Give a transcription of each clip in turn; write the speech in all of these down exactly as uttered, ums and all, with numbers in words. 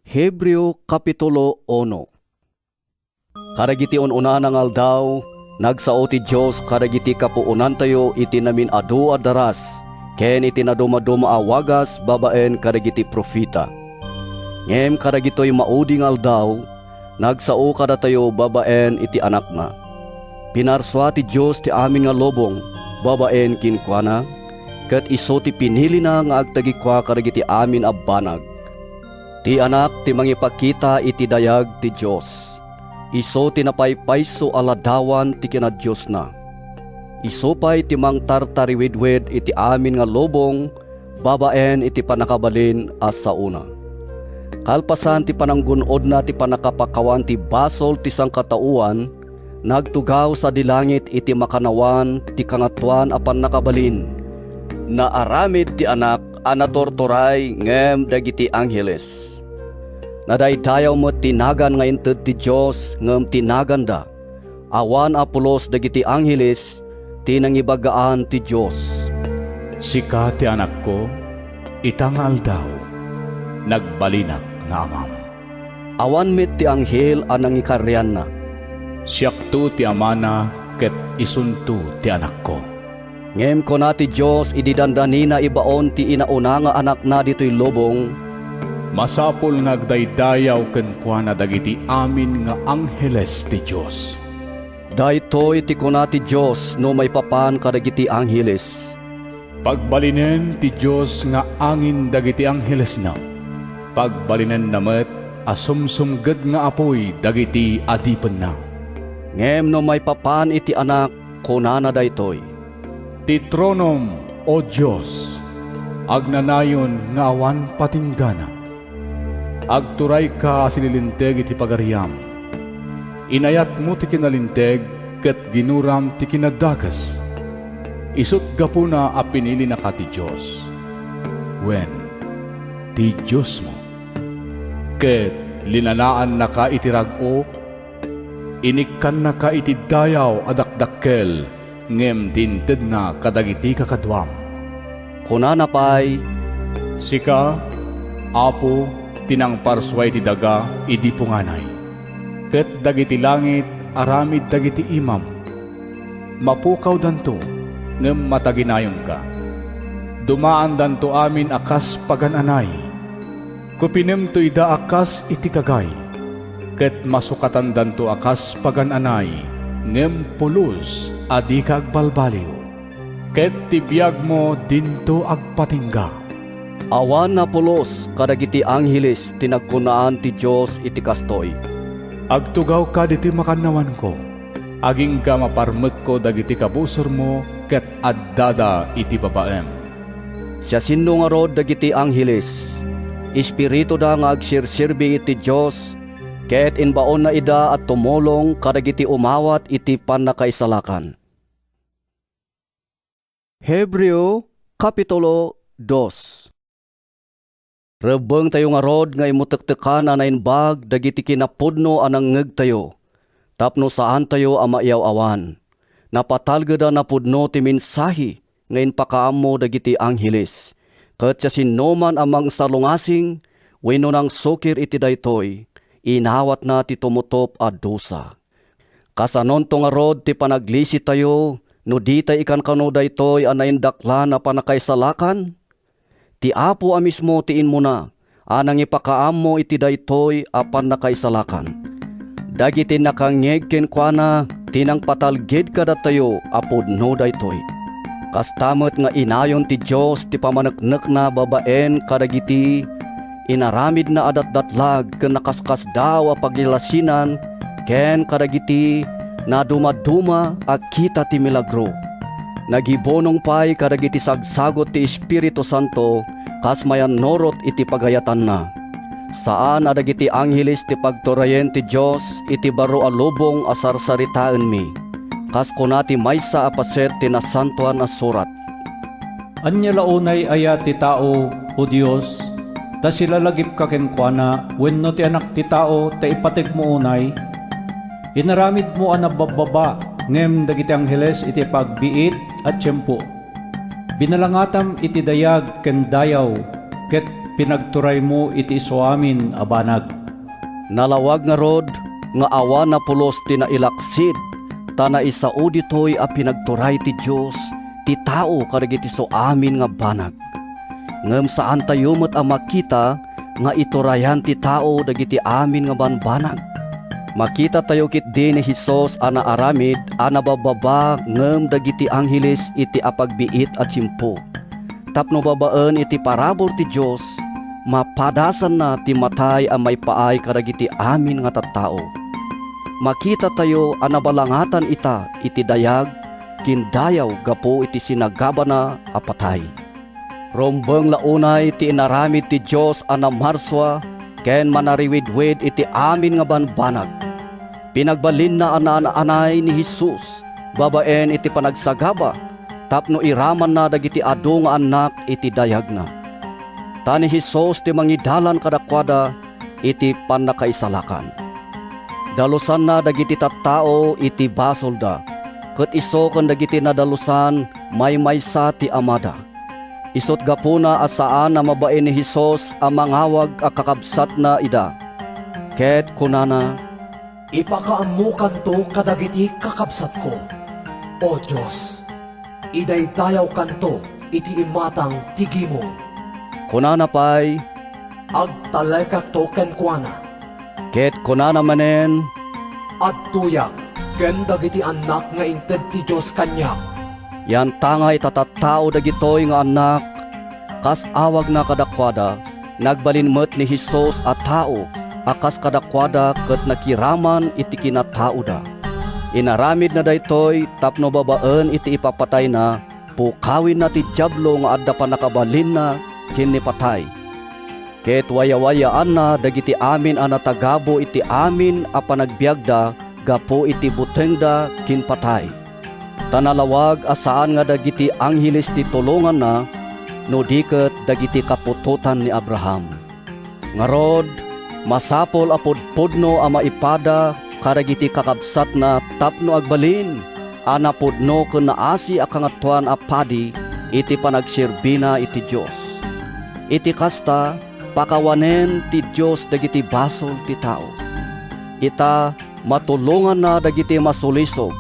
Hebreo, Kapitulo uno. Kadagiti un-unana nga aldaw, nagsao ti Dios kadagiti kapuonantayo iti namin-adu a daras ken iti nadumaduma a wagas babaen kadagiti profeta. Ngem kadagitoy maudi nga aldaw, nagsao kadatayo babaen iti Anakna. Pinarsua ti Dios ti amin nga lubong babaen kenkuana, ket isu ti pinilina nga agtagikua kadagiti amin a banag. Ti Anak ti mangipakita iti dayag ti Dios. Isu ti napaypayso a ladawan ti kinadiosna. Isu pay ti mangtartariwidwid iti amin nga lubong babaen iti pannakabalin a saona. Kalpasan ti pananggun-odna ti pannakapakawan ti basol ti sangkataoan, nagtugaw sadi langit iti makannawan ti Kangatoan a Pannakabalin. Naaramid ti Anak a naturturay ngem dagiti angheles. Nadaydayaw met ti nagan nga inted ti Dios ngem ti naganda, awan a pulos dagiti angheles, ti nangibagaan ti Dios. Sika ti Anakko, ita nga aldaw, nagbalinak nga Amam. Awan met ti anghel a nangikarrianna. Siakto ti Amana ket isunto ti Anakko. Ngem kuna ti Dios idi dandanina ibaon ti inauna nga Anakna ditoy lubong, masapul nga agdaydayaw kenkuana dagiti amin nga angheles ti Dios. Daytoy ti kuna ti Dios no maipapan kadagiti angheles. Pagbalinen ti Dios nga angin dagiti anghelesna. Pagbalinenna met a sumsumged nga apuy dagiti adipenna. Ngem no maipapan iti Anak, kunana daytoy, "Ti tronom, O Dios, agnanayon nga awan patinggana. Agturayka a sililinteg iti pagariam. Inayatmo ti kinalinteg ket ginuram ti kinadakes. Isut' gapuna a pinilinaka ti Dios, wen, ti Diosmo. Ket linanaannaka iti rag-o, inikkannaka iti dayaw a dakdakkel ngem ti intedna kadagiti kakaduam." Kunana pay, "Sika, Apo, ti nangparsua iti daga idi punganay, ket dagiti langit aramid dagiti imam. Mapukawdanto, ngem mataginayonka. Dumaandanto amin a kas pagan-anay. Kupinemto ida a kas iti kagay, ket masukatandanto a kas pagan-anay, ngem pulos a dika agbalbaliw. Ket ti biagmo dinto agpatingga." Awan a pulos kadagiti angheles ti nagkunaan ti Dios iti kastoy, "Agtugawka ditoy makannawanko. Agingga maparmekko dagiti kabusormo ket addada iti babaem." Siasino ngarud dagiti angheles? Espirituda nga agserserbi iti Dios, ket imbaonna ida a tumulong kadagiti umawat iti pannakaisalakan. Hebreo, Kapitulo dos. Rebbengtayo ngarud nga immutektekan a naimbag dagiti kinapudno a nangngegtayo, tapno saantayo a maiyaw-awan. Napatalged a napudno ti mensahe nga impakaammo dagiti angheles, ket siasinoman a mangsalungasing wenno nangsukir iti daytoy, inawatna ti tumutop a dusa. Kasanonto ngarud ti panaglisitayo no ditay ikankano daytoy a naindaklan a pannakaisalakan? Ti Apo a mismo ti immuna a nangipakaammo iti daytoy a pannakaisalakan. Dagiti nakangngeg kenkuana ti nangpatalged kadatayo a pudno daytoy. Kasta met nga inayon ti Dios ti pamaneknekna babaen kadagiti inaramidna a datdatlag ken nakaskasdaaw a pagilasinan ken kadagiti nadumaduma a kita ti milagro. Nagibunong pay kadagiti sagsagut ti Espiritu Santo kas mayannurot iti pagayatanna. Saan a dagiti angheles ti pagturayen ti Dios iti baro a lubong a sarsaritaenmi, kas kuna ti maysa a paset ti Nasantoan a Surat, "Ania la unay aya ti tao, O Dios, ta silalagipka kenkuana, wenno ti anak ti tao ta ipategmo unay? Inaramidmo a nababbaba ngem dagiti angheles iti pagbiit a tiempo. Binalangatam iti dayag ken dayaw, ket pinagturaymo iti isuamin a banag. Nalawag ngarud nga awan a pulos ti nailaksid, ta naisao ditoy a pinagturay ti Dios ti tao kadagiti suamin nga banag. Ngem saantayo met a makita nga iturayan ti tao dagiti amin nga banbanag. Makitatayo ketdi ni Jesus a naaramid a nababbaba ngem dagiti angheles iti apagbiit a tiempo. Tapno babaen iti parabur ti Dios, mapadasanna ti matay a maipaay kadagiti amin nga tattao. Makitatayo a nabalangatan ita iti dayag ken dayaw gapu iti sinagabana a patay. Rumbeng la unay ti inaramid ti Dios a namarsua ken manariwidwid iti amin nga banbanag. Pinagbalinna a naan-anay ni Jesus babaen iti panagsagaba tapno iramanna dagiti adu nga annak iti dayagna. Ta ni Jesus ti mangidalan kadakuada iti pannakaisalakan. Dalusanna dagiti tattao iti basolda, ket isu ken dagiti nadalusan maymaysa ti Amada. Isut' gapuna a saan a mabain ni Jesus a mangawag a kakabsatna ida. Ket kunana, "Ipakaammokanto kadagiti kakabsatko, O Dios. Idaydayawkanto iti imatang ti gimong." Kunana pay, "Agtalekakto kenkuana." Ket kunana manen, "Adtoyak ken dagiti annak nga inted ti Dios kaniak." Yantangay ta tattao dagitoy nga annak, kas awagna kadakuada, nagbalin met ni Jesus a tao a kas kadakuada ket nakiraman iti kinataoda. Inaramidna daytoy tapno babaen iti ipapatayna, pukawenna ti Diablo nga adda pannakabalinna ken ni patay. Ket wayawayaanna dagiti amin a natagabo iti amin a panagbiagda gapu iti butengda ken patay. Ta nalawag a saan nga dagiti angheles ti tulonganna, no di ket dagiti kaputotan ni Abraham. Ngarud, masapul a pudpudno a maipada kadagiti kakabsatna tapno agbalin a napudno ken naasi a Kangatoan a Padi iti panagserbina iti Dios. Iti kasta, pakawanen ti Dios dagiti basol ti tao. Ita, matulonganna dagiti masulisog,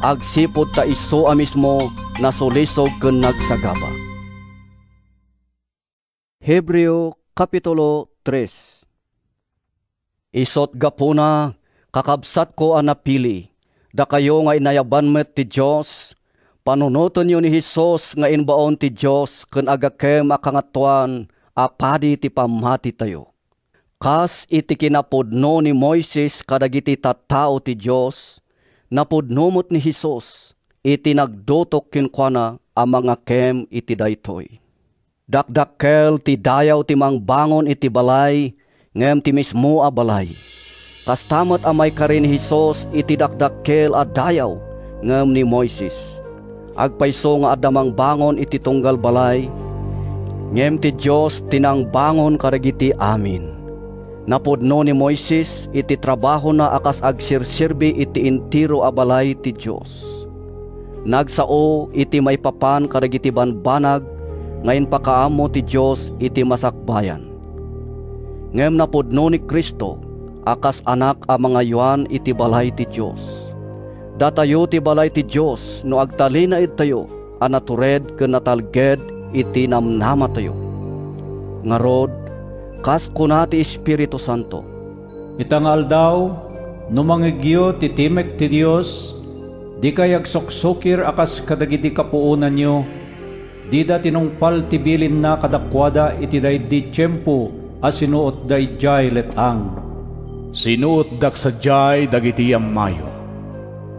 agsipud ta isu a mismo nasulisog ken nagsagaba. Hebreo, Kapitulo tres. Isut' gapuna, kakabsatko a napili, dakayo nga inayaban met ti Dios, panunotenyo ni Jesus nga imbaon ti Dios ken agakem a Kangatoan a Padi ti pammatitayo. Kas iti kinapudno ni Moises kadagiti tattao ti Dios, napudno met ni Jesus iti nagdutok kenkuana a mangakem iti daytoy. Dakdakkel ti dayaw ti mangbangon iti balay ngem ti mismo a balay. Kasta met a maikari ni Jesus iti dakdakkel a dayaw ngem ni Moises. Agpayso nga adda mangbangon iti tunggal balay, ngem ti Dios ti nangbangon kadagiti amin. Napudno ni Moises iti trabahona a kas agserserbi iti entero a balay ti Dios. Nagsao iti maipapan kadagiti banbanag nga impakaammo ti Dios iti masakbayan. Ngem napudno ni Cristo a kas anak a mangaywan iti balay ti Dios. Datayo ti balay ti Dios no agtalinaedtayo a natured ken natalged iti namnamatayo. Ngarud, kas kuna ti Espiritu Santo, "Ita nga aldaw, no mangngegyo ti timek ti Dios, dikay agsuksukir a kas kadagiti kapuonanyo. Dida tinungpal ti bilinna kadakuada iti daydi tiempo a sinuotda idiay let-ang." Sinuotdak sadiay dagiti yammayo,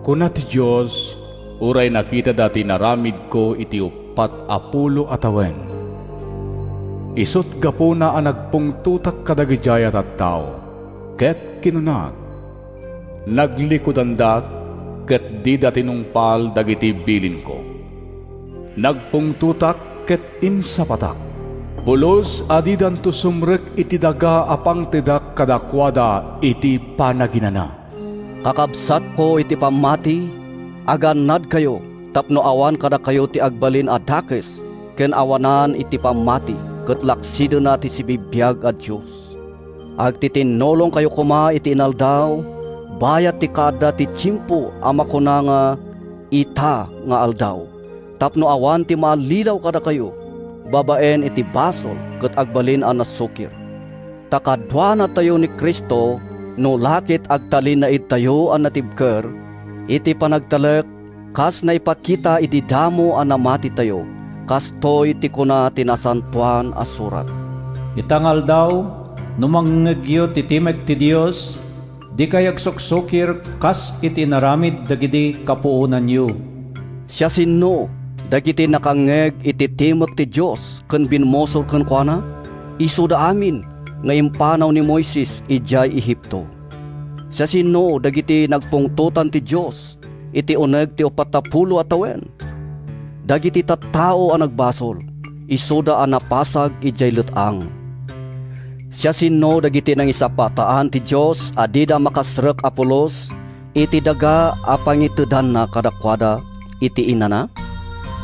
kuna ti Dios, uray nakitada ti inaramidko iti uppat a pulo a tawen. Isut' gapuna a nagpungtotak kadagidiay a tattao, ket kinunak, "Naglikudandak, ket dida tinungpal dagiti bilinko. Nagpungtotak ket insapatak. Pulos a didanto sumrek iti daga a pangtedak kadakuada iti panaginana." Kakabsatko iti pammati, agannadkayo tapno awan kadakayo ti agbalin a dakes ken awanan iti pammati. ket laksidenna ti sibibiag a Dios. Agtitinnolongkayo koma iti inaldaw, bayat ti kaadda ti tiempo a makuna nga "Ita nga aldaw," tapno awan ti maallilaw kadakayo babaen iti basol ket agbalin a nasukir. Ta kaduanatayo ni Cristo no la ket agtalinaedtayo a natibker iti panagtalek kas naipakita idi damo a namatitayo, kastoy ti kuna ti Nasantoan a Surat, "Ita nga aldaw, no mangngegyo ti timek ti Dios, dikay agsuksukir kas iti inaramid dagidi kapuonanyo." Siasino dagiti nakangngeg iti timek ti Dios ken bimmusor kenkuana? Isuda amin nga impanaw ni Moises idiay Egipto. Siasino dagiti nagpungtotan ti Dios iti uneg ti upat a pulo a tawen? Dagiti tattao a nagbasol, isuda a napasag idiay let-ang. Siasino dagiti nangisapataan ti Dios a dida makasrek a pulos iti daga a pangitedanna kadakuada iti inana?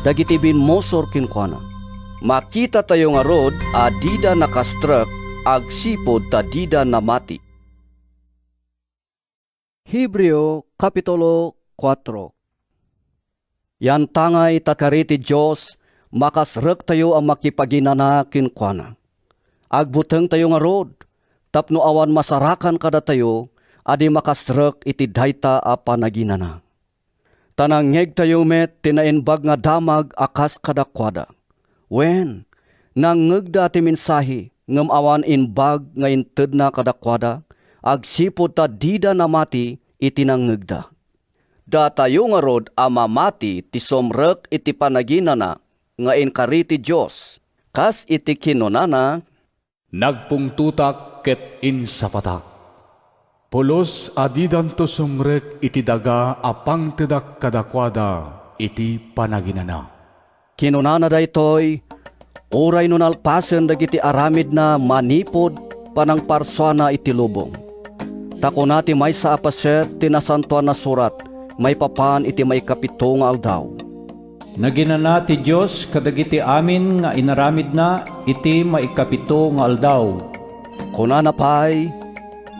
Dagiti bimmusor kenkuana. Makitatayo ngarud a dida nakastrek agsipud ta dida namati. Hebreo, Kapitulo kuatro. Yantangay ta kari ti Dios, makasrektayo a makipaginana kenkuana. Agbutengtayo ngarud tapno awan masarakan kadatayo a di makasrek iti dayta a panaginana. Ta nangngegtayo met ti naimbag nga damag a kas kadakuada. Wen, nangngegda ti mensahe ngem awan imbag nga intedna kadakuada agsipud ta dida namati iti nangngegda. Datayo ngarud a mamati ti sumrek iti panaginana nga inkari ti Dios, kas iti kinunana, "Nagpungtotak ket insapatak. Pulos a didanto sumrek iti daga a pangtedak kadakuada iti panaginana." Kinunana daytoy, uray no nalpasen dagiti aramidna manipud panangparsuana iti lubong. Ta kuna ti maysa a paset ti Nasantoan a Surat maipapan iti maikapito nga aldaw, "Naginana ti Dios kadagiti amin nga inaramidna iti maikapito nga aldaw." Kunana pay,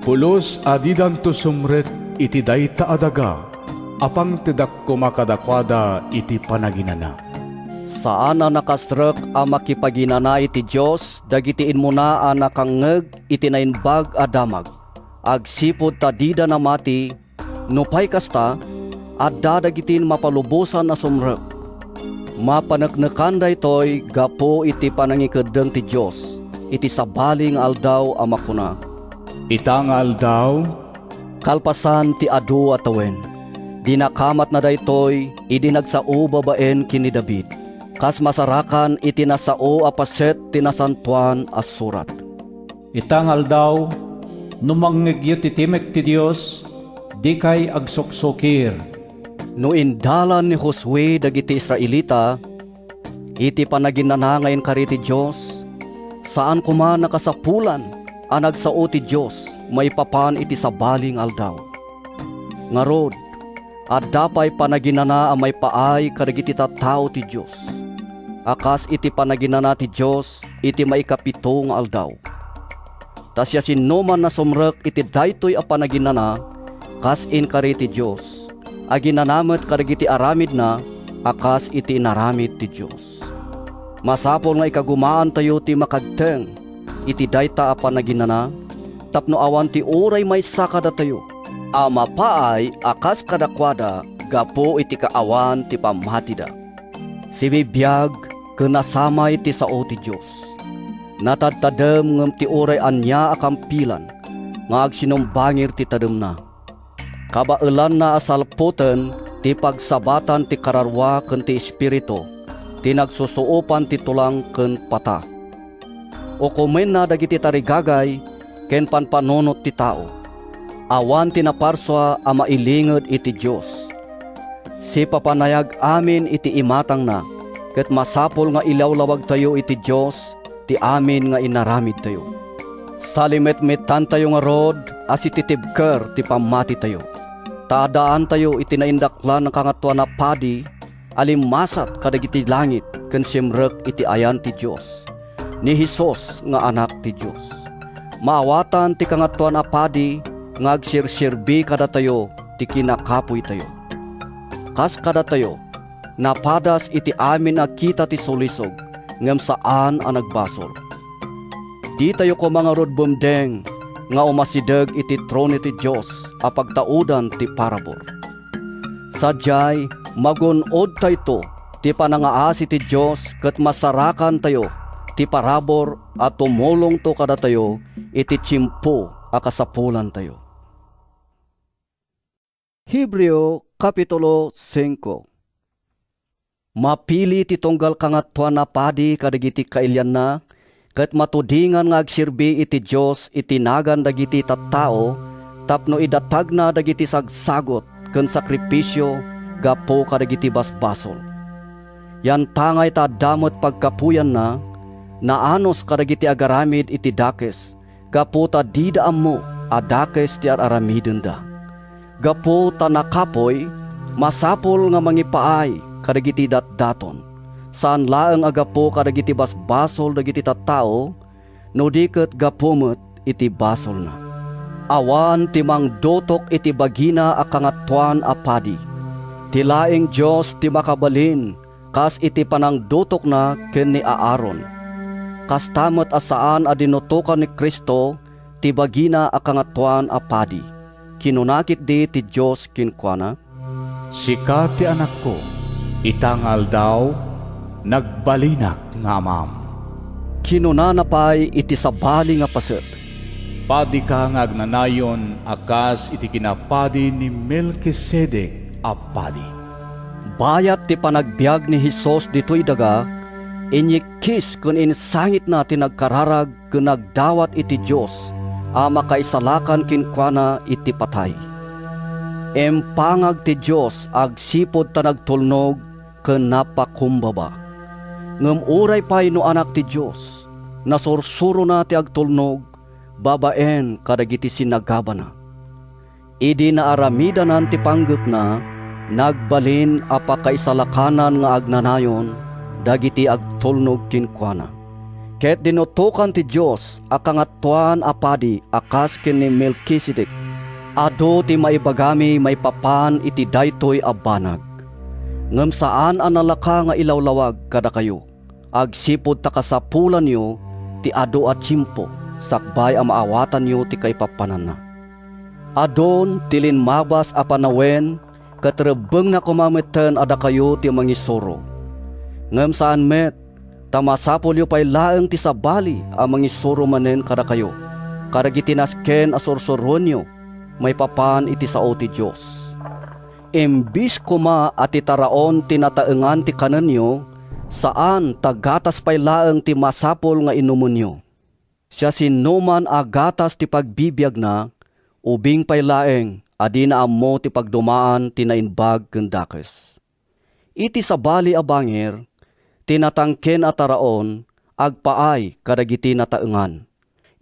"Pulos a didanto sumrek iti dayta a daga a pangtedak koma kadakuada iti panaginana." Saan a nakasrek a makipaginana iti Dios dagiti immuna a nakangngeg iti naimbag a damag, agsipud ta dida namati. Nupay kasta, adda dagiti mapalubosan a sumrek. Mapaneknekan daytoy gapu iti panangikeddeng ti Dios iti sabali nga aldaw a makuna, "Ita nga aldaw, kalpasan ti adu a tawen, dinakamatna daytoy idi nagsao babaen ken ni David, kas masarakan iti nasao a paset ti Nasantoan a Surat." Ita nga aldaw, no mangngegyo ti timek ti Dios, dikay agsuksukir. No indalan ni Josue dagiti Israelita iti panaginana nga inkari ti Dios, saan koma nakasapulan a nagsao ti Dios maipapan iti sabali nga aldaw. Ngarud, adda pay panaginana a maipaay kadagiti tattao ti Dios, a kas iti panaginana ti Dios iti maikapito nga aldaw. Ta siasinoman a sumrek iti daytoy a panaginana kas inkari ti Dios, aginana met kadagiti aramidna a kas iti inaramid ti Dios. Masapul nga ikagumaantayo ti makagteng iti dayta a panaginana tapno awan ti uray maysa kadatayo a mapaay a kas kadakuada gapu iti kaawan ti pammatida. Sibibiag ken nasamay ti sao ti Dios. Natadtadem ngem ti uray ania a kampilan nga agsinumbangir ti tademna. Kabaelanna a salputen ti pagsabatan ti kararua ken ti espiritu, ti nagsusuopan ti tulang ken pata. Ukomenna dagiti tarigagay ken panpanunot ti tao. Awan ti naparsua a mailinged iti Dios. Sipapanayag amin iti imatangna, ket masapul nga ilawlawagtayo iti Dios ti amin nga inaramidtayo. Salimetmetantayo ngarud a sititibker ti pammatitayo, ta addaantayo iti naindaklan a Kangatoan a Padi a limmasat kadagiti langit ken simrek iti ayan ti Dios. ni Jesus nga Anak ti Dios. Maawatan ti Kangatoan a Padi nga agserserbi kadatayo ti kinakapoytayo. Kas kadatayo, napadas iti amin a kita ti sulisog, ngem saan a nagbasol. Ditayo koma ngarud bumdeng nga umasideg iti trono ti Dios a pagtaudan ti parabur. Sadiay, magun-odtayto ti panangaasi ti Dios ket masarakantayo ti parabur a tumulongto kadatayo iti tiempo a kasapulantayo. Hebreo, Kapitulo singko. Mapili ti tunggal Kangatoan a Padi kadagiti kailianna, ket matudingan nga agserbi iti Dios iti nagan dagiti tattao tapno idatagna dagiti sagsagut ken sakrifisio gapu kadagiti basbasol. Yantangay ta adda met pagkapuyanna, naanus kadagiti agaramid iti dakes, gapu ta dida ammo a dakes ti ar-aramidenda. Gapu ta nakapuy, masapul nga mangipaay kadagiti datdaton, saan laeng a gapu kadagiti basbasol dagiti tattao, no di ket gapu met iti basolna. Awan ti mangdutok iti bagina a Kangatoan a Padi. Ti laeng Dios ti makabalin kas iti panangdutokna ken ni Aaron. Kasta met a saan a dinutokan ni Cristo ti bagina a Kangatoan a Padi. Kinuna ketdi ti Dios kenkuana, "Sika ti Anakko, ita nga aldaw, nagbalinak nga Amam." Kinunana pay iti sabali nga paset, "Padika nga agnanayon a kas iti kinapadi ni Melkisedek a padi." Bayat ti panagbiag ni Jesus ditoy daga, inyikkis ken insangitna ti nagkararag ken nagdawat iti Dios a makaisalakan kenkuana iti patay. Impangag ti Dios agsipud ta nagtulnog ken napakumbaba. Ngem uray pay no Anak ti Dios, nasursurona ti agtulnog babaen kadagiti sinagabana. Idi naaramidanan ti panggepna, nagbalin a pakaisalakanan nga agnanayon dagiti agtulnog kenkuana. Ket dinutokan ti Dios a Kangatoan a Padi a kas ken ni Melkisedek. Adu ti maibagami maipapan iti daytoy a banag. Ngem saan a nalaka nga ilawlawag kadakayo, agsipud ta kasapulanyo ti adu a tiempo sakbay a maawatanyo ti kaipapananna. Adun ti limmabas a panawen ket rebbengna koma metten a dakayo ti mangisuro. Ngem saan met, ta masapulyo pay laeng ti sabali a mangisuro manen kadakayo, kadagiti nasken a sursuroenyo maipapan iti sao ti Dios. Imbis koma a ti taraon ti nataengan ti kanenyo, saan ta gatas pay laeng ti masapul nga inumenyo. Siasinoman a gatas ti pagbibiagna, ubing pay laeng a dina ammo ti pagdumaan ti naimbag ken dakes. Iti sabali a bangir, ti natangken a taraon agpaay kadagiti nataengan.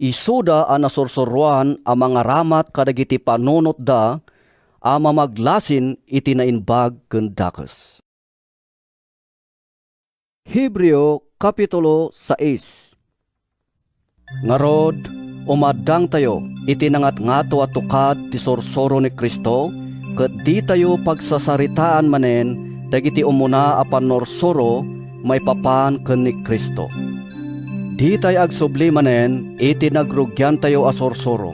Isuda a nasursuroan a mangaramat kadagiti panunotda a mamaglasin iti naimbag ken dakes. Hebreo, Kapitulo sais. Ngarud, umaddangtayo iti nangatngato a tukad ti sursuro ni Cristo, ket ditayo pagsasaritaan manen dagiti umuna a pannursuro maipapan ken ni Cristo. Ditay agsubli manen iti nagrugiantayo a sursuro.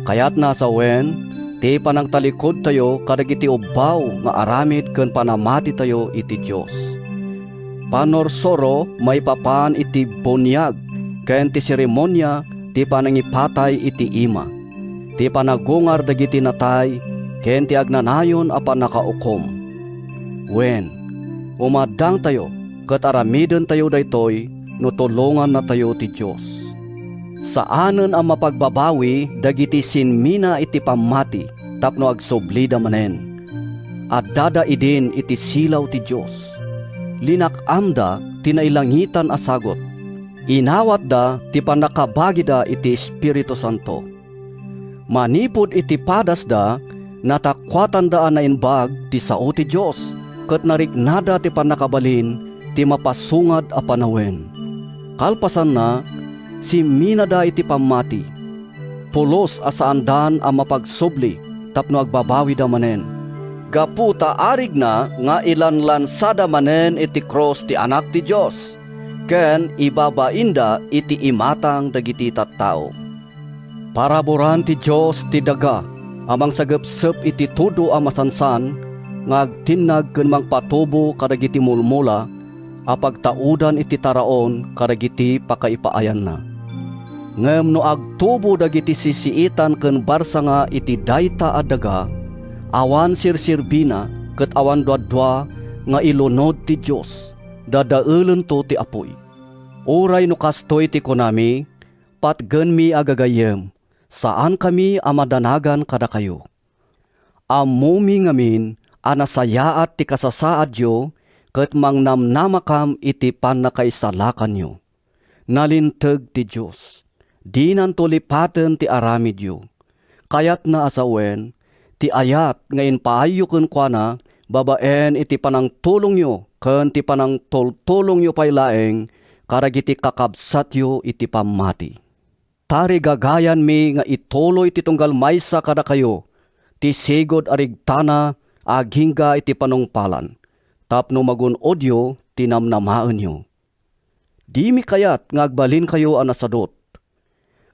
Kayatna a sawen ti panangtalikodtayo kadagiti ubbaw nga aramid ken panamatitayo iti Dios. Pannursuro maipapan iti buniag ken ti seremonia ti panangipatay iti ima, ti panagungar dagiti natay ken ti agnanayon a pannakaukom. Wen, umaddangtayo ket aramidentayo daytoy no tulongannatayo ti Dios. Saanen a mapagbabawi dagiti sinmina iti pammati tapno agsublida manen. Addada idin iti silaw ti Dios. Linak-amda ti nailangitan a sagut. Inawatda ti pannakabagida iti Espiritu Santo. Manipud iti padasda, natakuatanda a naimbag ti sao ti Dios, ket nariknada ti pannakabalin ti mapasungad a panawen. Kalpasanna, simminada iti pammati, pulos a saandan a mapagsubli tapno agbabawida manen. Gapu ta arigna nga ilanlansada manen iti krus ti Anak ti Dios ken ibabainda iti imatang dagiti tattao. Paraburan ti Dios ti daga a mangsagepsep iti tudo a masansan nga agtinnag ken mangpatubo kadagiti mulmula a pagtaudan iti taraon kadagiti pakaipaayanna. Ngem no agtubo dagiti sisiitan ken barsanga iti dayta a daga, awan serserbina ket awan duadua nga ilunod ti Dios, dadaelento ti apuy. Uray no kastoy ti kunami, patgenmi a gagayyem, saankami a madanagan kadakayo. Ammomi ngamin a nasayaat ti kasasaadyo ket mangnamnamakam iti pannakaisalakanyo. Nalinteg ti Dios. Dinanto lipaten ti aramidyo. Kayatna a sawen, ti ayat nga impaayyo kenkuana babaen iti panangtulongyo ken ti panangtultulongyo pay laeng kadagiti kakabsatyo iti pammati. Tarigagayanmi nga ituloy ti tunggal maysa kadakayo ti sigud a rigtana agingga iti panungpalan, tapno magun-odyo ti namnamaenyo. Dimi kayat nga agbalinkayo a nasadut.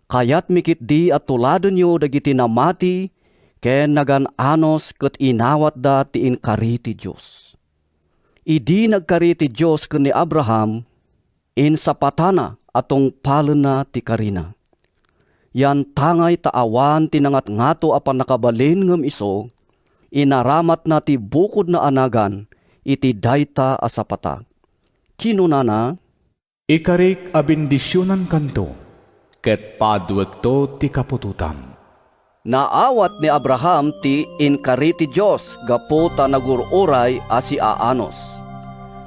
Kayatmi ketdi a tuladenyo dagiti namati ken nagan-anos ket inawatda ti inkari ti Dios. Idi nagkari ti Dios ken ni Abraham, insapatana a tungpalenna ti karina. Yantangay ta awan ti nangatngato a pannakabalin ngem isu, inaramatna ti bukodna a nagan iti dayta a sapata. Kinunana, "Ikarik a bendisionankanto, ket paduekto ti kaputotam." Naawat ni Abraham ti inkari ti Dios gapu ta nagur-uray a siaanos.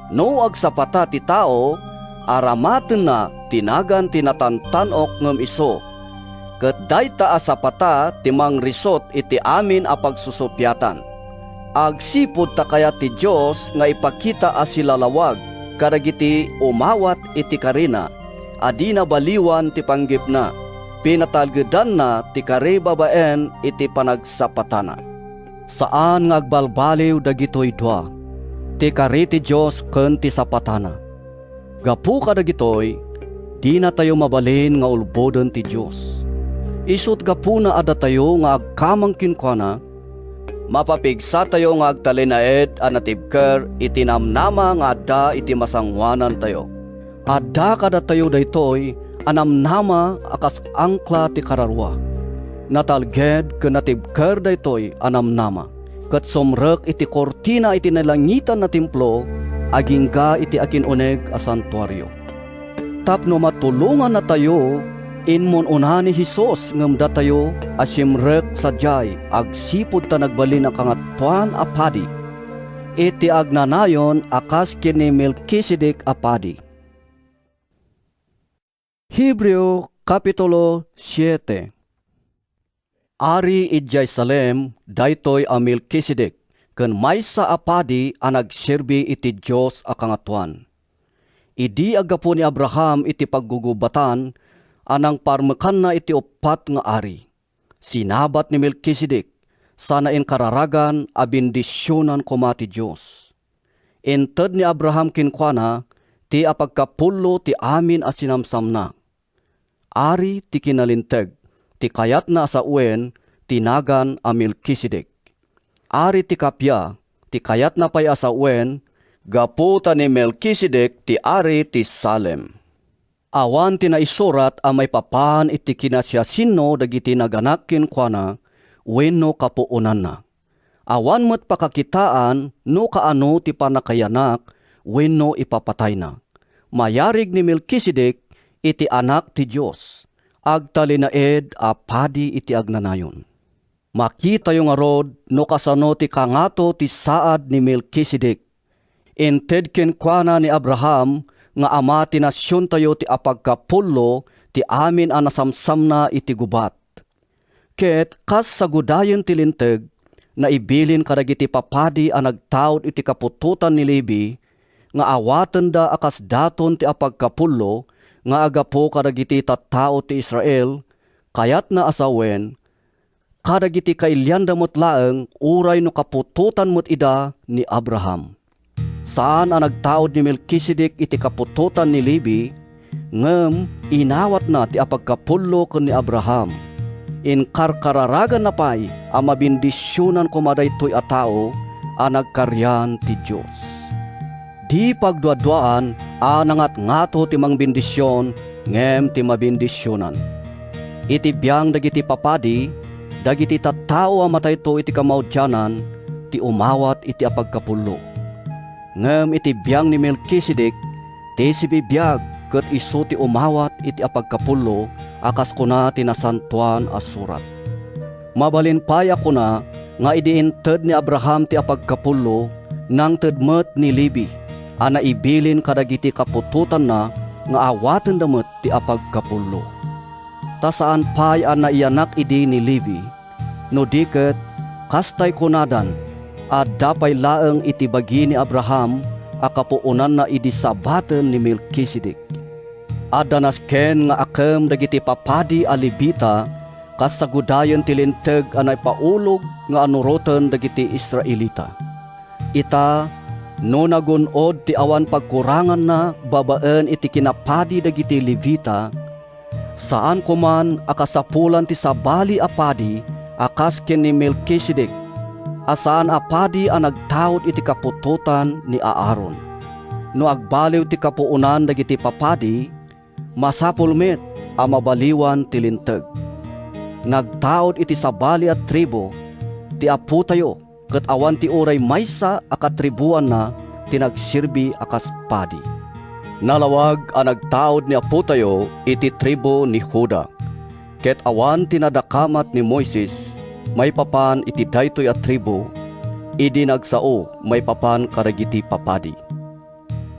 No agsapata ti tao, aramatenna ti nagan ti natantan-ok ngem isu, ket dayta a sapata ti mangrisut iti amin a pagsusupiatan. Agsipud ta kayat ti Dios nga ipakita a silalawag kadagiti umawat iti karina a dina baliwan ti panggepna, pinatalgedanna ti kari babaen iti panagsapatana. Saan nga agbalbaliw dagitoy dua, ti kari ti Dios ken ti sapatana. Gapu kadagitoy, dinatayo mabalin nga ulboden ti Dios. Isut' gapuna a datayo nga agkamang kenkuana, mapapigsatayo nga agtalinaed a natibker iti namnama nga adda iti masangoanantayo. Adda kadatayo daytoy a namnama a kas angkla ti kararua. Natalged ken natibker daytoy a namnama, ket sumrek iti kurtina iti nalangitan a templo agingga iti akin-uneg a santuario. Tapno matulongannatayo, immun-una ni Jesus ngem datayo a simrek sadiay agsipud ta nagbalin a Kangatoan a Padi iti agnanayon a kas ken ni Melkisedec a padi. Hebreo, Kapitulo siete. Ari idiay Salem daytoy a Melkisedec ken maysa a padi a nagserbi iti Dios a Kangatoan. Idi aggapu ni Abraham iti paggugubatan a nangparmekanna iti uppat nga ari, sinabat ni Melkisedec sana inkararagan a bendisionan koma ti Dios. Inted ni Abraham kenkuana ti apagkapullo ti amin a sinamsamna. Ari ti kinalinteg ti kayatna a sawen ti nagan a Melkisedec. Ari ti kappia ti kayatna pay a sawen gapu ta ni Melkisedec ti ari ti Salem. Awan ti naisurat a maipapan iti kinasiasino dagiti naganak kenkuana wenno kapuonanna. Awan met pakakitaan no kaano ti pannakayanak wenno ipapatayna. Mayarig ni Melkisedec iti Anak ti Dios, agtalinaed a padi iti agnanayon. Makitayo ngarud no kasano ti kangato ti saad ni Melkisedec. Inted kenkuana ni Abraham nga ama ti nasiontayo ti apagkapullo ti amin a nasamsamna iti gubat. Ket kas sagudayen ti Linteg, naibilin kadagiti papadi a nagtaud iti kaputotan ni Levi nga awatenda a kas daton ti apagkapullo nga agapu kadagiti tattao ti Israel, kayatna a sawen, kadagiti kailianda met laeng uray no kaputotan met ida ni Abraham. Saan a nagtaud ni Melkisedek iti kaputotan ni Levi, ngem inawatna ti apagkapullo ken ni Abraham. Inkarkararaganna pay a mabendisionan koma daytoy a tao a nagkarian ti Dios. Di pagduaduaan a nangatngato ti mangbendision ngem ti mabendisionan. Iti biang dagiti papadi, dagiti tattao a matayto iti kamaudianan ti umawat iti apagkapullo. Ngem iti biang ni Melkisedek, ti sibibiag ket isu ti umawat iti apagkapullo a kas kuna ti Nasantoan a Surat. Mabalin pay a kuna nga idi inted ni Abraham ti apagkapullo, nangted met ni Levi a naibilin kadagiti kaputotanna nga awatenda met ti apagkapullo. Ta saan pay a naiyanak idi ni Levi, no di ket, kastay kunadan, adda pay laeng iti bagi ni Abraham a kapuonanna idi sabaten ni Melkisedek. Adda nasken nga akem dagiti papadi a Levita kas sagudayen ti Linteg a naipaulog nga anuroten dagiti Israelita. Ita, no nagun-od ti awan pagkuranganna babaen iti kinapadi dagiti Levita, saan koman a kasapulan ti sabali a padi a kas ken ni Melkisedek, a saan a padi a nagtaud iti kaputotan ni Aaron. No agbaliw ti kapuonan dagiti papadi, masapul met a mabaliwan ti Linteg. Nagtaud iti sabali a tribu ti Apotayo, ket awan ti uray maysa a katribuanna ti nagserbi a kas padi. Nalawag a nagtaud ni Apotayo iti tribu ni Juda, ket awan ti nadakamat ni Moises maipapan iti daytoy a tribu idi nagsao maipapan kadagiti papadi.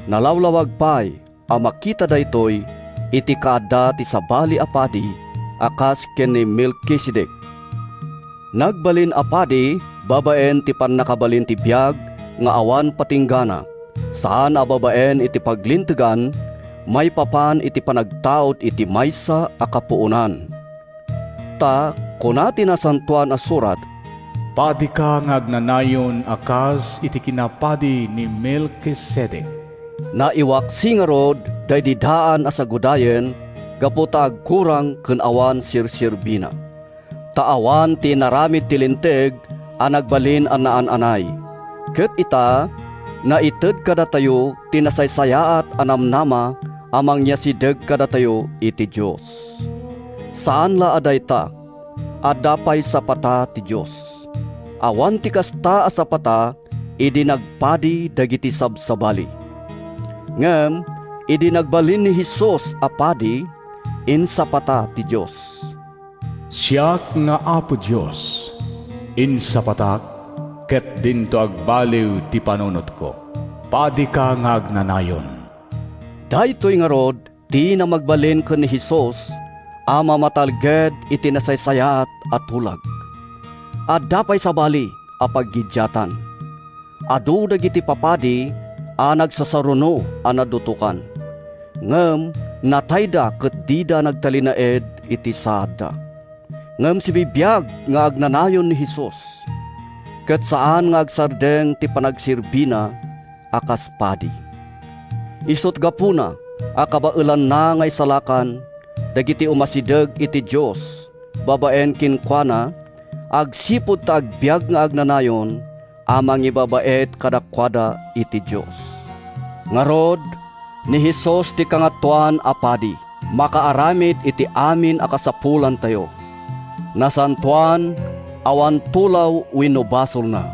Nalawlawag pay a makita daytoy iti kaadda ti sabali a padi a kas ken ni Melkisedek. Nagbalin a padi babaen ti pannakabalin ti biag nga awan patinggana, saan a babaen iti paglintegan maipapan iti panagtaud iti maysa a kapuonan. Ta kuna ti Nasantoan a Surat, "Padika nga agnanayon a kas iti kinapadi ni Melkisedek." Naiwaksi ngarud daydi daan a sagudayen gapu ta agkurang ken awan serserbina. Ta awan ti inaramid ti Linteg a nagbalin a naan-anay. Ket ita, naited kadatayo ti nasaysayaat a namnama a mangyasideg kadatayo iti Dios. Saan la a dayta, adda pay sapata ti Dios. Awan ti kasta a sapata idi nagpadi dagiti sabsabali. Ngem idi nagbalin ni Jesus a padi, insapata ti Dios. "Siak nga Apo Dios, insapatak, ket dinto agbaliw ti panunotko. Padika nga agnanayon." Daytoy ngarud ti namagbalin ken ni Jesus a mamatalged iti nasaysayaat a tulag. Adda pay sabali a paggiddiatan. Adu dagiti papadi a nagsasaruno a nadutokan, ngem natayda ket dida nagtalinaed iti saadda. Ngem sibibiag nga agnanayon ni Jesus, ket saan nga agsardeng ti panagserbina a kas padi. Isut' gapuna a kabaelanna nga isalakan dagiti umasideg iti Dios babaen kenkuana, agsipud ta agbiag nga agnanayon a mangibabaet kadakuada iti Dios. Ngarud, ni Jesus ti Kangatoan a Padi, makaaramid iti amin a kasapulantayo. Nasantoan, awan tulaw wenno basolna.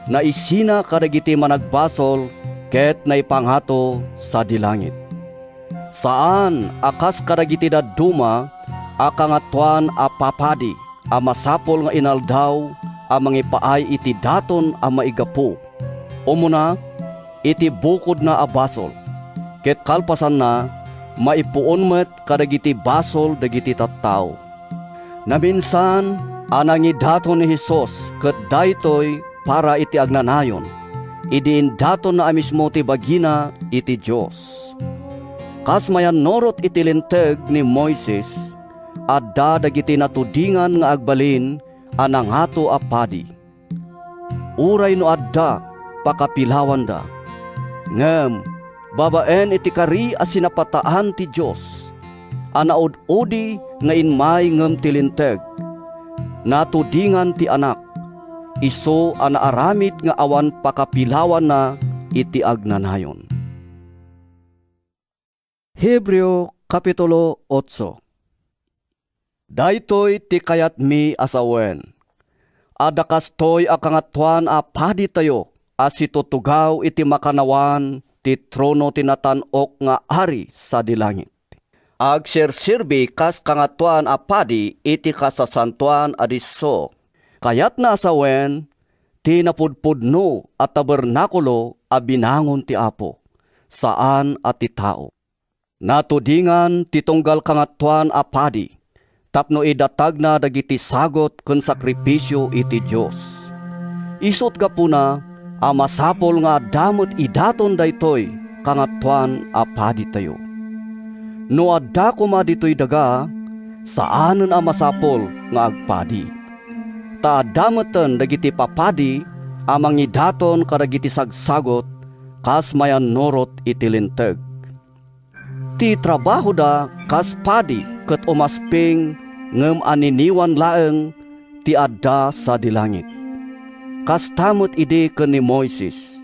Naisina kadagiti managbasol ket naipangato sadi langit. Saan a kas kadagiti dadduma a Kangatoan a Papadi a masapul nga inaldaw a mangipaay iti daton a maigapu. Umuna, iti bukodna a basol, ket kalpasanna, maipuon met kadagiti basol dagiti tattao. Naminsan a nangidaton ni Jesus ket daytoy para iti agnanayon, idi indatonna a mismo ti bagina iti Dios. Kas mayannurot iti Linteg ni Moises, adda dagiti natudingan nga agbalin a nangato a padi. Uray no adda, pakapilawanda. Ngem babaen iti kari a sinapataan ti Dios a naud-udi nga immay ngem ti Linteg, natudingan ti Anak, isu a naaramid nga awan pakapilawanna iti agnanayon. Hebreo, Kapitulo otso. Daytoy ti kayatmi a sawen. Adda kastoy a Kangatoan a Paditayo a situtugaw iti makannawan ti trono ti natan-ok nga Ari sadi langit. Agserserbi kas Kangatoan a Padi iti Kasasantoan a Disso. Kayatna a sawen ti napudpudno a tabernakulo a binangon ti Apo, saan a ti tao. Natudingan ti tunggal Kangatoan a Padi tapno idatagna dagiti sagut ken sakrifisio iti Dios. Isut' gapuna a masapul nga adda met idaton daytoy Kangatoan a Paditayo. No adda koma ditoy daga, saanen a masapul nga agpadi. Ta adda metten dagiti papadi a mangidaton kadagiti sagsagut kas mayannurot iti Linteg. Ti trabahoda kas padi ket umasping ngem aniniwan laeng ti adda sadi langit. Kasta met idi ken ni Moises.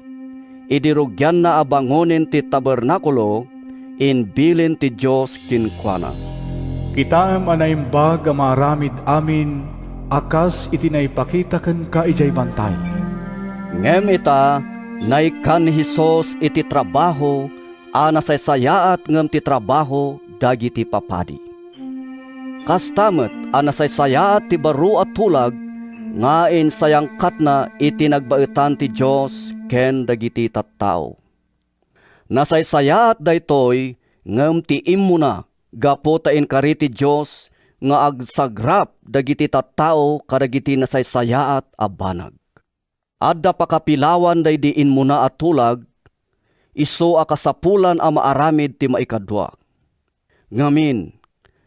Idi rugianna a bangonen ti tabernakulo, imbilin ti Dios kenkuana, "Kitaem a naimbag a maaramid amin a kas iti naipakita kenka idiay bantay." Ngem ita, naikkan ni Jesus iti trabaho a nasaysayaat ngem ti trabaho dagiti papadi. Kasta met a nasaysayaat ti baro a tulag nga insayangkatna iti nagbaetan ti Dios ken dagiti tattao. Nasaysayaat daytoy ngem ti immuna gapu ta inkari ti Dios nga agsagrap dagiti tattao kadagiti nasaysayaat a banag. Adda pakapilawan daydi immuna a tulag, isu a kasapulan a maaramid ti maikadua. Ngamin,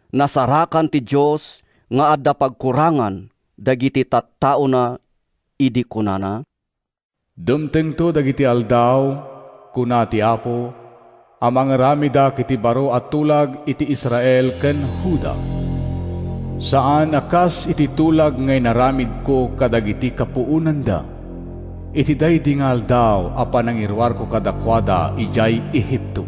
nasarakan ti Dios nga adda pagkurangan dagiti tattaona idi kunana, "Dumtengto dagiti aldaw," kuna ti Apo, "a mangaramedak iti baro a tulag iti Israel ken Juda. Saan a kas iti tulag nga inaramidko kadagiti kapuonanda iti daydi nga aldaw a panangiruarko kadakuada idiay Egipto.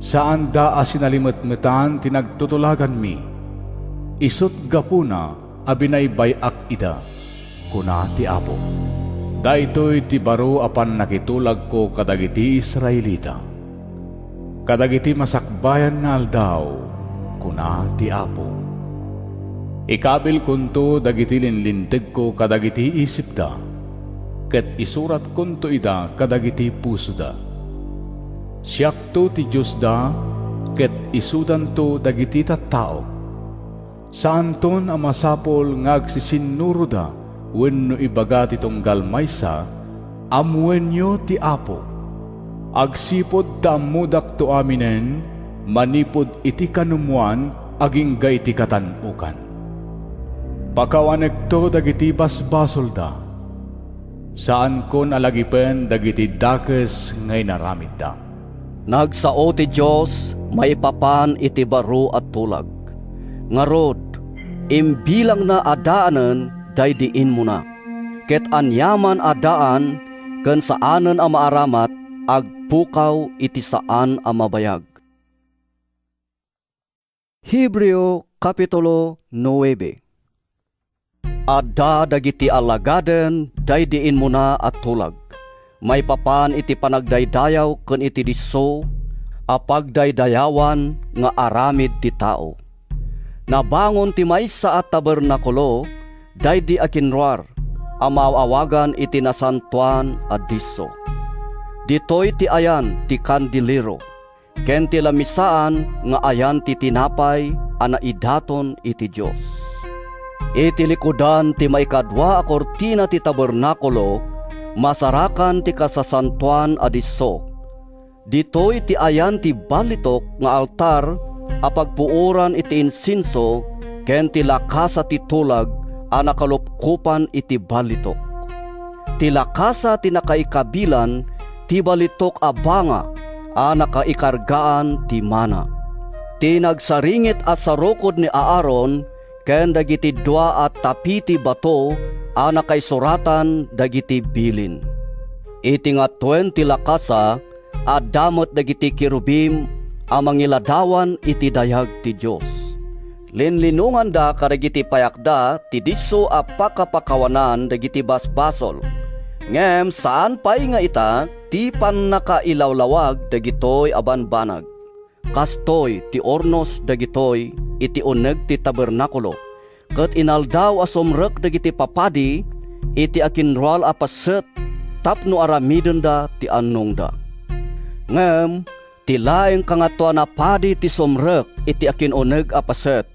Saanda a sinalimetmetan ti nagtutulaganmi. Isut' gapuna a binaybay-ak ida," kuna ti Apo. "Daytoy ti baro a pannakitulagko kadagiti Israelita kadagiti masakbayan nga aldaw," kuna ti Apo. "Ikabilkonto dagiti linlintegko kadagiti isipda, ket isuratkonto ida kadagiti pusoda. Siakto ti Diosda, ket isudanto dagiti tattaok. Saanton a masapul nga agsisinnuroda wenno ibaga ti tunggal maysa, 'Ammoenyo ti Apo.' Agsipud ta ammodakto aminen manipud iti kanumoan agingga iti katan-okan. Pakawanekto dagiti basbasolda. Saankon a lagipen dagiti dakes nga inaramidda." Nagsao ti Dios maipapan iti baro a tulag. Ngarud, imbilangna a daanen daydi immuna, ket aniaman a daan ken saanen a maaramat agpukaw iti saan a mabayag. Hebreo, Kapitulo nuebe. Adda dagiti alagaden daydi immuna a tulag, maipapan iti panagdaydayaw ken iti disso a pagdaydayawan nga aramid ti tao. Nabangon ti maysa a tabernakulo daydi a kinruar a maaw-awagan iti Nasantoan a Disso. Ditoy ti ayan ti kandelero ken ti lamisaan nga ayan ti tinapay a naidaton iti Dios. Iti likudan ti maikadua a kurtina ti tabernakulo, masarakan ti Kasasantoan a Disso. Ditoy ti ayan ti ballitok nga altar a pagpuoran iti insenso ken ti lakasa ti tulag a nakalupkopan iti ballitok. Ti lakasa ti nakaikabilan ti ballitok a banga a nakaikargaan ti mana. Ti nagsaringit a sarukod ni Aaron ken dagiti dua a tapi ti bato a nakaisuratan dagiti bilin. Iti ngatuen ti lakasa, adda met dagiti kerubim a mangiladawan iti dayag ti Dios. Linlinonganda kadagiti payakda ti disso a pakapakawanan dagiti basbasol. Ngem saan pay nga ita ti pannakailawlawag dagitoy a banbanag. Kastoy ti urnos dagitoy iti uneg ti tabernakulo, ket inaldaw a sumrek dagiti papadi iti akinruar a paset tapno aramidenda ti annongda. Ngem ti laeng Kangatoan a Padi ti sumrek iti akin-uneg a paset,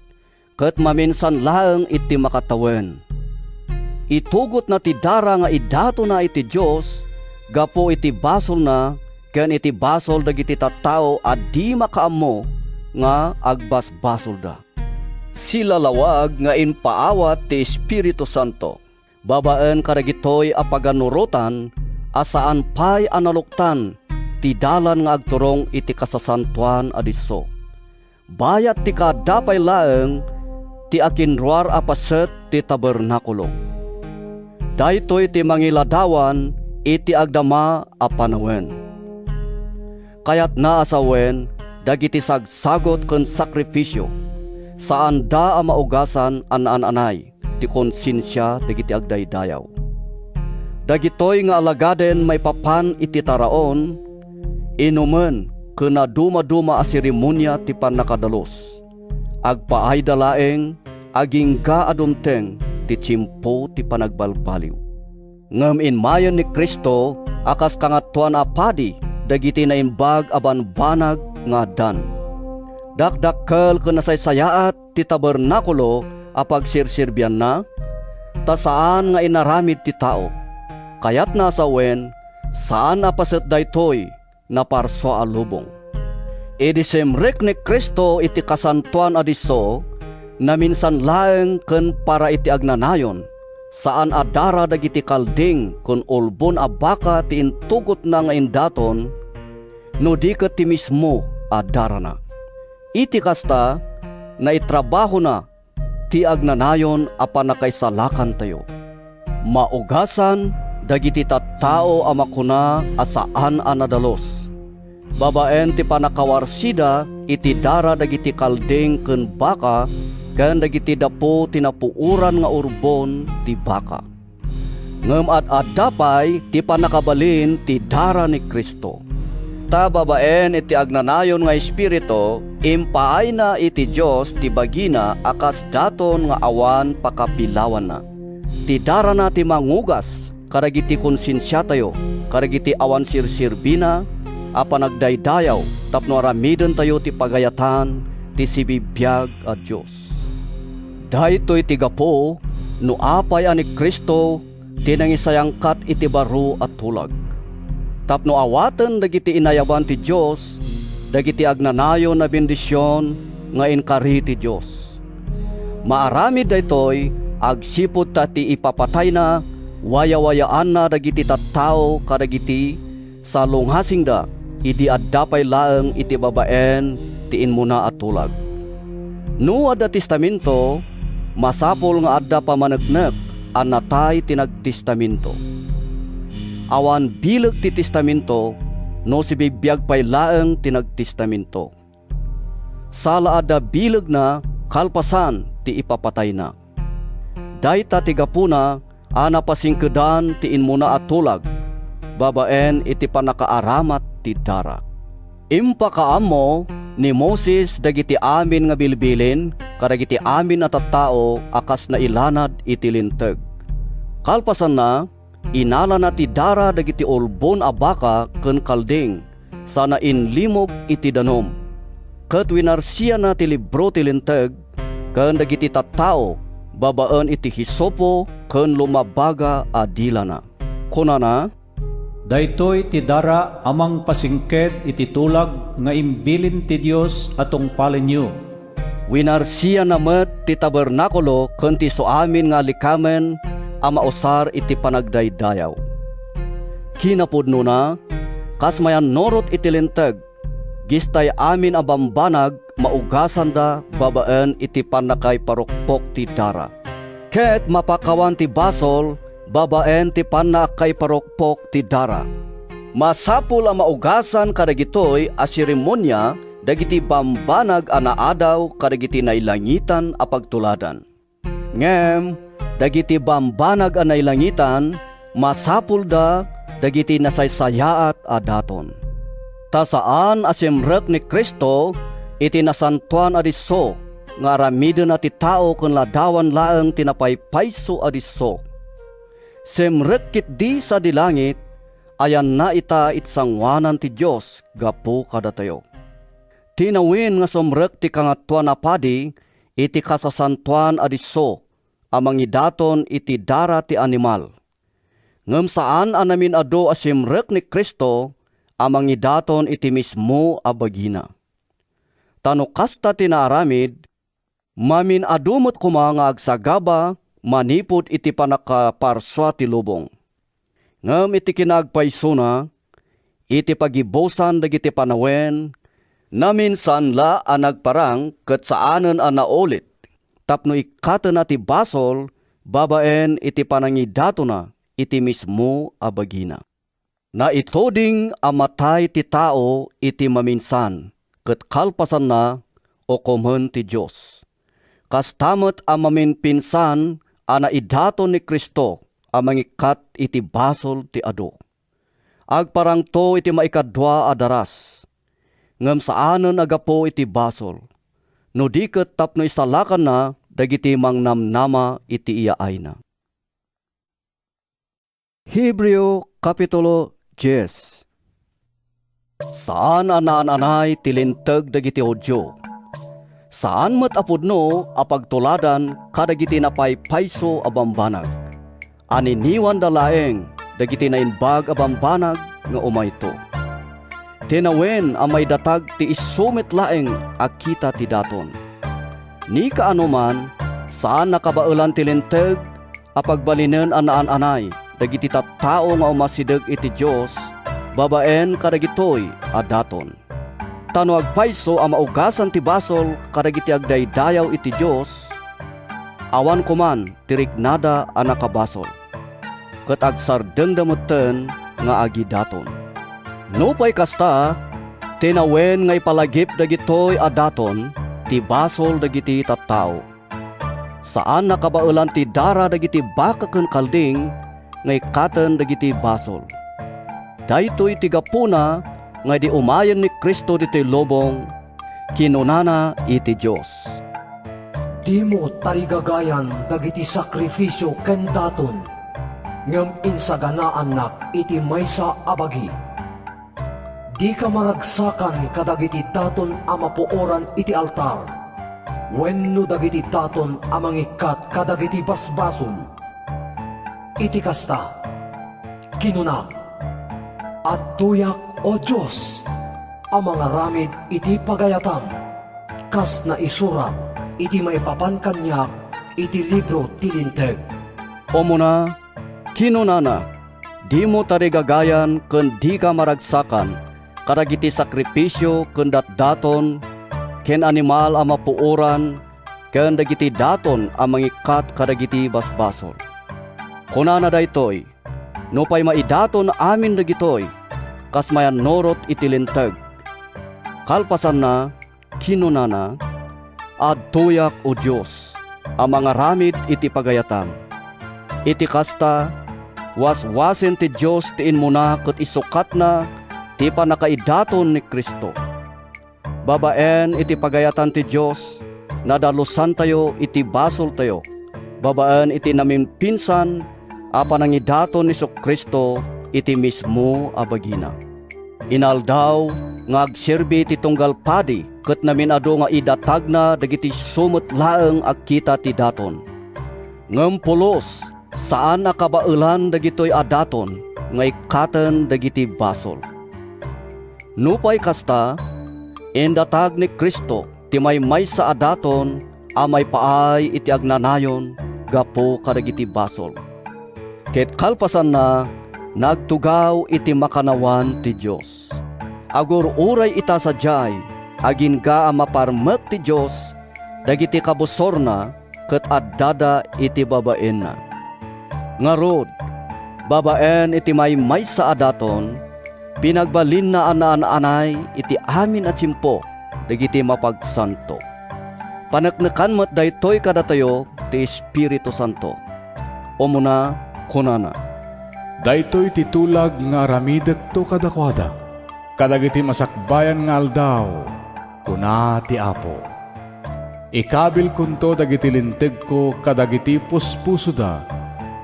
ket maminsan laeng iti makatawen. Itugotna ti dara nga idatonna iti Dios gapu iti basolna ken iti basol dagiti tattao a di makaammo nga agbasbasolda. Silalawag nga impaawat ti Espiritu Santo babaen kadagitoy a paganurotan a saan pay a naluktan ti dalan nga agturong iti kasasantoan a disso. Bayat ti kaadda pay laeng ti akinruar a paset ti tabernakulo. Daytoy ti mangiladawan iti agdama a panawen. Kayatna a sawen dagiti sagsagut ken sakrifisio, saanda a maugasan a naan-anay ti konsensia dagiti agdaydayaw. Dagitoy nga alagaden maipapan iti taraon, inumen ken nadumaduma a seremonia ti pannakadalus. Agpaayda laeng agingga a dumteng ti tiempo ti panagbalbaliw. Ngem immayen ni Cristo a kas Kangatoan a Padi dagiti naimbag a banbanag nga addan. Dakdakkel ken nasaysayaat ti tabernakulo a pagserserbianna, ta saan nga inaramid ti tao. Kayatna a sawen, saan a paset daytoy naparsua a lubong. Idi simrek ni Cristo iti kasantoan a disso, naminsan laeng ken para iti agnanayon, saan a dara dagiti kalding ken ulbon a baka ti intugotna nga indaton, no di ket ti mismo a darana. Iti kasta, naitrabahona ti agnanayon a pannakaisalakantayo. Maugasan dagiti tattao a makuna a saan a nadalus, babaen ti pannakawarsida iti dara dagiti kalding ken baka ken dagiti dapu ti napuoran nga urbon ti baka. Ngem ad-adda pay ti pannakabalin ti dara ni Cristo. Ta babaen iti agnanayon nga Espiritu, impaayna iti Dios ti bagina a kas daton nga awan pakapilawanna. Ti darana ti mangugas kadagiti konsensiatayo kadagiti awan serserbina a panagdaydayaw tapno aramidentayo ti pagayatan ti sibibiag a Dios. Daytoy ti gapu no apay a ni Cristo ti nangisayangkat iti baro a tulag, tapno awaten dagiti inayaban ti Dios dagiti agnanayon a bendision nga inkari ti Dios. Maaramid daytoy agsipud ta ti ipapatayna wayawayaanna dagiti tattao kadagiti salungasingda idi adda pay laeng iti babaen ti immuna a tulag. No adda testamento, masapul nga adda pammaneknek a natay ti nagtestamento. Awan bileg ti testamento no sibibiag pay laeng ti nagtestamento. Sala adda bilegna kalpasan ti ipapatayna. Dayta ti gapuna a napasingkedan ti immuna a tulag babaen iti pannakaaramat ti dara. Impakaammo ni Moses dagiti amin nga bilbilin kadagiti amin a tattao a kas nailanad iti Linteg. Kalpasanna, inalana ti dara dagiti ulbon a baka ken kalding sana inlimog iti danum. Ket winarsiana ti libro ti Linteg ken dagiti tattao babaen iti hisopo ken lumabaga a dilana. Kunana, Daytoy ti dara a mangpasingked iti tulag nga imbilin ti Dios a tungpalenyo. Winarsianna met ti tabernakulo ken ti isuamin nga alikamen a mausar iti panagdaydayaw. Kinapudnona, kas mayannurot iti Linteg, gistay amin a bambanag maugasanda babaen iti pannakaiparukpok ti dara. Ket mapakawan ti basol babaen ti pannakaiparukpok ti dara. Masapul a maugasan kadagitoy a seremonia dagiti bambanag a naadaw kadagiti nailangitan a pagtuladan. Ngem dagiti bambanag a nailangitan, masapulda dagiti nasaysayaat a daton. Ta saan a simrek ni Cristo iti Nasantoan a Disso nga aramidenna ti tao ken ladawan laeng ti napaypayso a disso. Simrek ketdi sadi langit, ayanna ita iti sangoanan ti Dios gapu kadatayo. Tinawen nga sumrek ti Kangatoan a Padi iti Kasasantoan a Disso a mangidaton iti dara ti animal. Ngem saan a namin-adu a simrek ni Cristo a mangidaton iti mismo a bagina. Ta no kasta ti naaramid, mamin-adu met koma nga agsagaba manipud iti pannakaparsua ti lubong. Ngem iti kinaagpaysona, iti pagibusan dagiti panawen, naminsan la a nagparang ket saanen a naulit tapno ikkatenna ti basol babaen iti panangidatonna iti mismo a bagina. Naituding a matay ti tao iti maminsan, ket kalpasanna, ukomen ti Dios. Kasta met a maminpinsan a naidaton ni Cristo a mangikkat iti basol ti adu. Agparangto iti maikadua a daras, ngem saanen a gapu iti basol, no di ket tapno isalakanna dagiti mangnamnama iti iyaayna. Hebreo, Kapitulo dies. Saan a naan-anay ti linteg dagiti Judio. Saan met a pudno a pagtuladan kadagiti napaypayso a bambanag. Aniniwanda laeng dagiti naimbag a bambanag nga umayto. Tinawen a maidatag ti isu met laeng a kita ti daton. Ni kaanoman, saan a kabaelan ti linteg a pagbalinen a naan-anay dagiti tattao nga umasideg iti Dios babaen kadagitoy a daton. Ta no agpayso a maugasan ti basol kadagiti agdaydayaw iti Dios, awan koman ti riknada a nakabasol, ket agsardengda metten nga agidaton. Nupay kasta, tinawen nga ipalagip dagitoy a daton ti basol dagiti tattao. Saan a kabaelan ti dara dagiti baka ken kalding nga ikkaten dagiti basol. Daytoy ti gapuna nga idi umayen ni Cristo ditoy lubong, kinunana iti Dios, "Dimo tarigagayan dagiti sakrifisio ken daton, ngem insaganaannak iti maysa a bagi." Dika maragsakan kadagiti daton a mapuoran iti altar, wenno dagiti daton a mangikkat kadagiti basbasol. Iti kasta, kinunak, "Adtoyak, O Dios, a mangaramid iti pagayatam, kas naisurat iti maipapan kaniak iti libro ti Linteg." Umuna, kinunana, "Dimo tarigagayan ken dika maragsakan kadagiti sakrifisio ken datdaton ken animal a mapuoran ken dagiti daton a mangikkat kadagiti basbasol." Kunana daytoy, nupay maidaton amin dagitoy kas mayannurot iti Linteg. Kalpasanna, kinunana, "Adtoyak, O Dios, a mangaramid iti pagayatam." Iti kasta, waswasen ti Dios ti immuna ket isukatna ti pannakaidaton ni Cristo. Babaen iti pagayatan ti Dios, nadalusantayo iti basoltayo, babaen iti namimpinsan a panangidaton ni Jesu-Cristo iti mismo a bagina. Inaldaw nga agserbi ti tunggal padi ket namin-adu nga idatagna dagiti isu met laeng a kita ti daton. Ngem pulos, saan a kabaelan dagitoy a daton, nga ikkaten dagiti basol. Nupay kasta, indatag ni Cristo ti maymaysa a daton a maipaay iti agnanayon gapu kadagiti basol. Ket kalpasanna, nagtugaw iti makannawan ti Dios. Agur-uray ita sadiay, agingga a maparmek ti Dios dagiti kabusorna ket addada iti babaenna. Ngarud, babaen iti maymaysa a daton, pinagbalinna a naan-anay iti amin a tiempo dagiti mapagsanto. Paneknekan met daytoy kadatayo ti Espiritu Santo. Umuna, kunana, "Daytoy ti tulag nga aramidekto kadakuada kadagiti masakbayan nga aldaw," kuna ti Apo. "Ikabilkonto dagiti lintegko kadagiti puspusoda,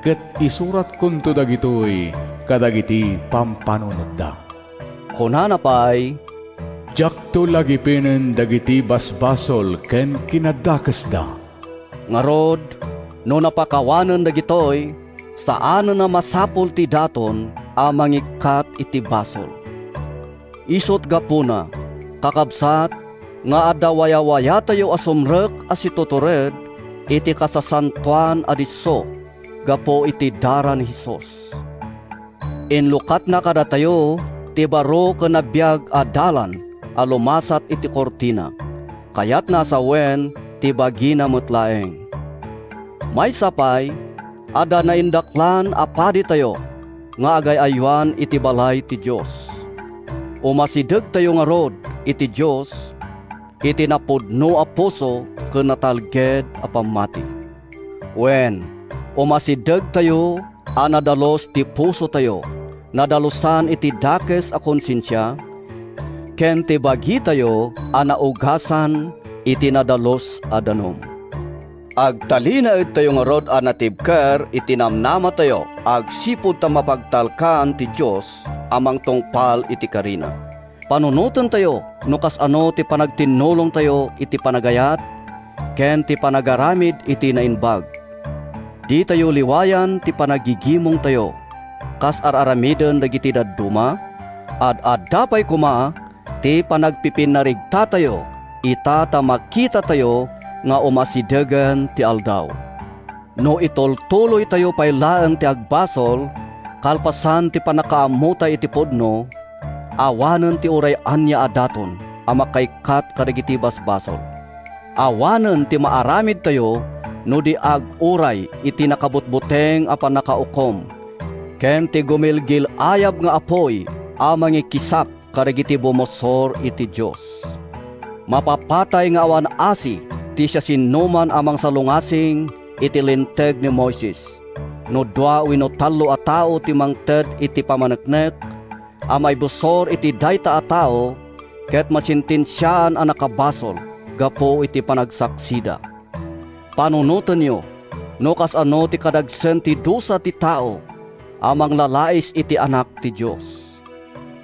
ket isuratkonto dagitoy kadagiti pampanunotda." Kunana pay, "Diakto lagipenen dagiti basbasol ken kinadakesda." Ngarud, no napakawanen dagitoy, saanen a masapul ti daton a mangikkat iti basol. Isut' gapuna, kakabsat, nga adda wayawayatayo a sumrek a situtured iti kasasantoan a disso gapu iti dara ni Jesus. Inlukatna kadatayo ti baro ken nabiag a dalan a lumasat iti kurtina. Kayatna a sawen ti bagina met laeng. Maysa pay, adda naindaklan a paditayo nga agay-aywan iti balay ti Dios. Umasidegtayo ngarud iti Dios iti napudno a puso ken natalged a pammati. Wen, umasidegtayo a nadalus ti pusotayo, nadalusan iti dakes a konsensia, ken ti bagitayo a naugasan iti nadalus a danum. Agtalinaedtayo ngarud a natibker iti namnamatayo agsipud ta mapagtalkan ti Dios a mangtungpal iti karina. Panunotentayo no kasano ti panagtinnulongtayo iti panagayat ken ti panagaramid iti naimbag. Ditayo liwayan ti panagigimongtayo kas ar-aramiden dagiti dadduma. Ad-adda pay koma ti panagpipinnarigtatayo ita ta makitatayo nga umasidegen ti aldaw. No itultuloytayo pay laeng ti agbasol kalpasan ti pannakaammota iti pudno, awanen ti uray ania a daton a makaikkat kadagiti basbasol. Awanen ti maaramidtayo no di ag-uray iti nakabutbuteng a pannakaukom ken ti gumilgil-ayab nga apuy a mangikisak kadagiti bumusor iti Dios. Mapapatay nga awan asi ti siasinoman a mangsalungasing iti Linteg ni Moises. No dua wenno tallo a tao ti mangted iti pamaneknek a maibusor iti dayta a tao, ket masentensiaan a nakabasol gapu iti panagsaksida. Panunotenyo no kasano ti kadagsen ti dusa ti tao a manglalais iti Anak ti Dios.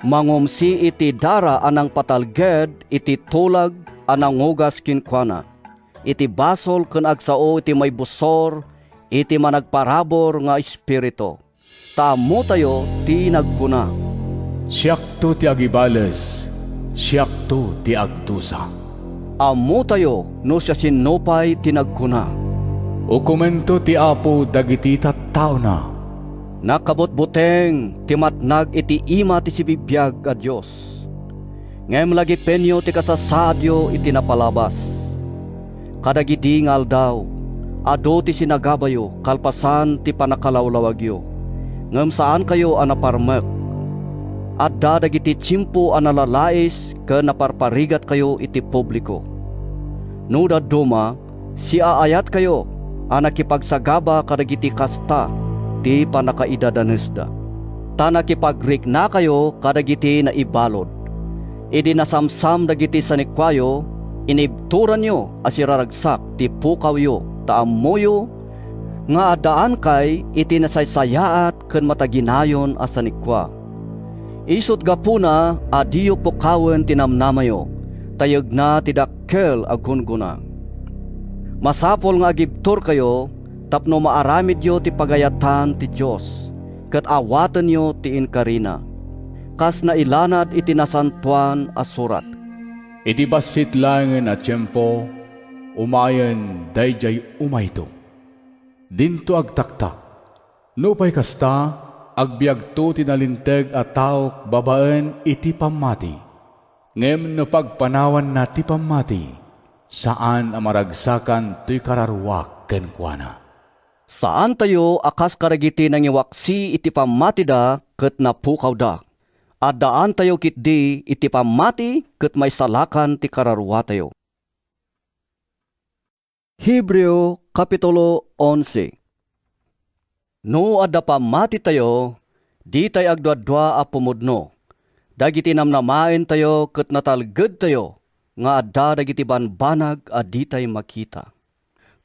Mangumsi iti dara a nangpatalged iti tulag a nangugas kenkuana iti basol ken agsao iti maibusor iti managparabur nga Espiritu. Ta ammotayo ti nagkuna, "Siakto ti agibales, siakto ti agdusa." Ammotayo no siasino pay ti nagkuna, "Ukomento ti Apo dagiti tattaona." Nakabutbuteng ti matnag iti ima ti sibibiag a Dios. Ngem lagipenyo ti kasasaadyo iti napalabas. Kadagidi nga aldaw, adu ti sinagabayo kalpasan ti pannakalawlawagyo, ngem saankayo a naparmek. Adda dagiti tiempo a nalalais ken naparparigatkayo iti publiko. No dadduma, siaayatkayo a nakipagsagaba kadagiti kasta ti pannakaidadanesda. Ta nakipagriknakayo kadagiti naibalud. Idi nasamsam dagiti sanikuayo, inibturanyo a siraragsak ti pukawyo ta ammoyo nga addaankay iti nasaysayaat ken mataginayon a sanikua. Isut' gapuna a diyo pukawen ti namnamayo, ta yegna ti dakkel a gunggona. Masapul nga agibturkayo tapno maaramidyo ti pagayatan ti Dios, ket awatenyo ti inkarina, kas nailanad iti Nasantoan a Surat. Iti bassit laengen a tiempo, umayen daydiay umayto. Dinto agtaktak. Nupay kasta, agbiagto ti nalinteg a taok babaen iti pammati. Ngem no pagpanawanna ti pammati, saan a maragsakan toy kararuak kenkuana. Saantayo a kas kadagiti nangiwaksi iti pammatida ket napukawda. Addaantayo ketdi iti pammati ket maisalakan ti kararuatayo. Hebreo, Kapitulo onse. No adda pammatitayo, ditay agduadua a pumudno. Dagiti namnamaentayo ket natalgedtayo nga adda dagiti banbanag a ditay makita.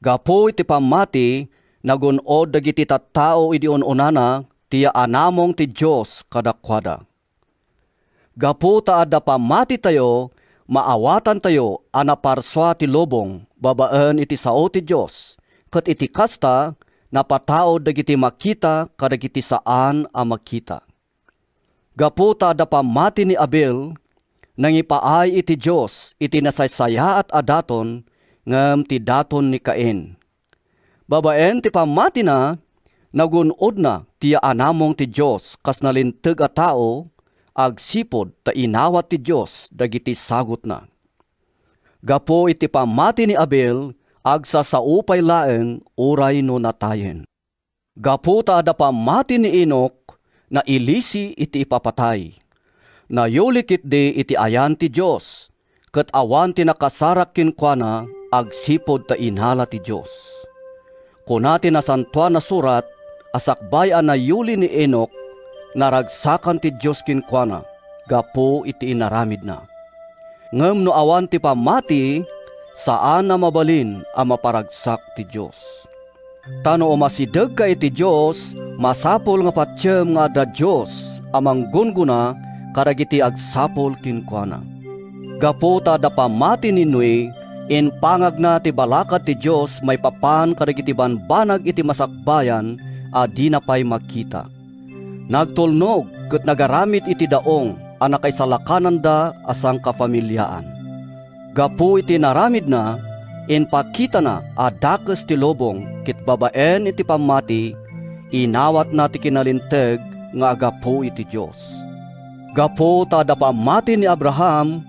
Gapu iti pammati, nagun-od dagiti tattao idi un-unana ti yaanamong ti Dios kadakuada. Gapu ta adda pammatitayo, maawatantayo a naparsua ti lubong babaen iti sao ti Dios, ket iti kasta, napataud dagiti makita kadagiti saan a makita. Gapu ta adda pammati ni Abel, nangipaay iti Dios iti nasaysayaat a daton, ngem ti daton ni Cain. Babaen ti pammatina, nagun-odna ti yaanamong ti Dios kas nalinteg a tao, agsipud ta inawat ti Dios dagiti sagutna. Gapu iti pammati ni Abel, agsasao pay laeng uray no natayen. Gapu ta adda pammati ni Enoc, nailisi iti ipapatay. Nayuli ketdi iti ayan ti Dios, ket awan ti nakasarak kenkuana agsipud ta inala ti Dios. Kuna ti Nasantoan a Surat a sakbay a nayuli ni Enoc, naragsakan ti Dios kenkuana gapu iti inaramidna. Ngem no awan ti pammati, saan a mabalin a maparagsak ti Dios. Ta no umasidegka iti Dios, masapul nga patiem nga adda Dios a manggunggona kadagiti agsapul kenkuana. Gapu ta adda pammati ni Noe, impangagna ti balakad ti Dios maipapan kadagiti banbanag iti masakbayan a dina pay makita. Nagtulnog ket nagaramid iti daong a nakaisalakananda a sangkafamiliaan. Gapu iti inaramidna, impakitana a dakes ti lubong ket babaen iti pammati, inawatna ti kinalinteg nga agapu iti Dios. Gapu ta adda pammati ni Abraham,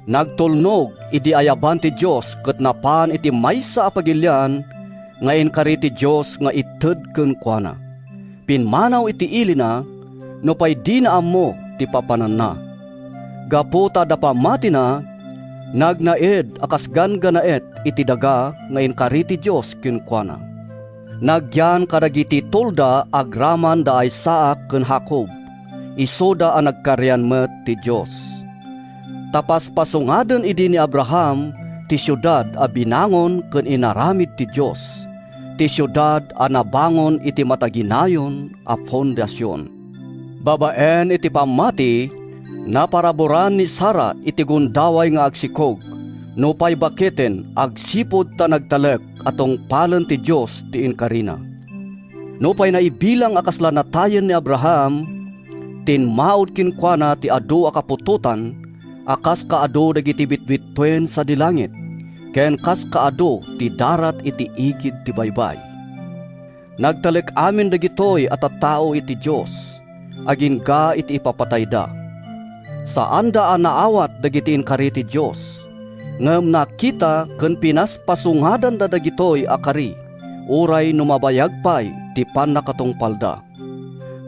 nagtulnog idi ayaban ti Dios ket napan iti maysa a pagilian nga inkari ti Dios nga ited kenkuana. Pimmanaw iti ilina, nupay dina ammo ti papananna. Gapu ta adda pammatina, nagnaed a kas ganggannaet iti daga nga inkari ti Dios kenkuana. Nagyan kadagiti tulda agraman da Isaac ken Jacob, isuda a nagkarian met ti Dios. Ta paspasungaden idi ni Abraham ti siudad a binangon ken inaramid ti Dios, ti siudad a nabangon iti mataginayon a fondasion. Babaen iti pammati, naparaburan ni Sara iti gundaway nga agsikog, nupay baketen agsipud ta nagtalek a tungpalen ti Dios ti inkarina. Nupay naibilang a kasla natayen ni Abraham, tinmaud kenkuana ti adu a kaputotan a kas kaadu dagiti bitbittuen sadi langit, ken kas kaadu ti darat iti igid ti baybay. Nagtalek amin dagitoy a tattao iti Dios, agingga iti ipapatayda. Saanda a naawat dagiti inkari ti Dios, ngem nakita ken pinaspasungadanda dagitoy a kari, uray no mabayag pay ti pannakatungpalda.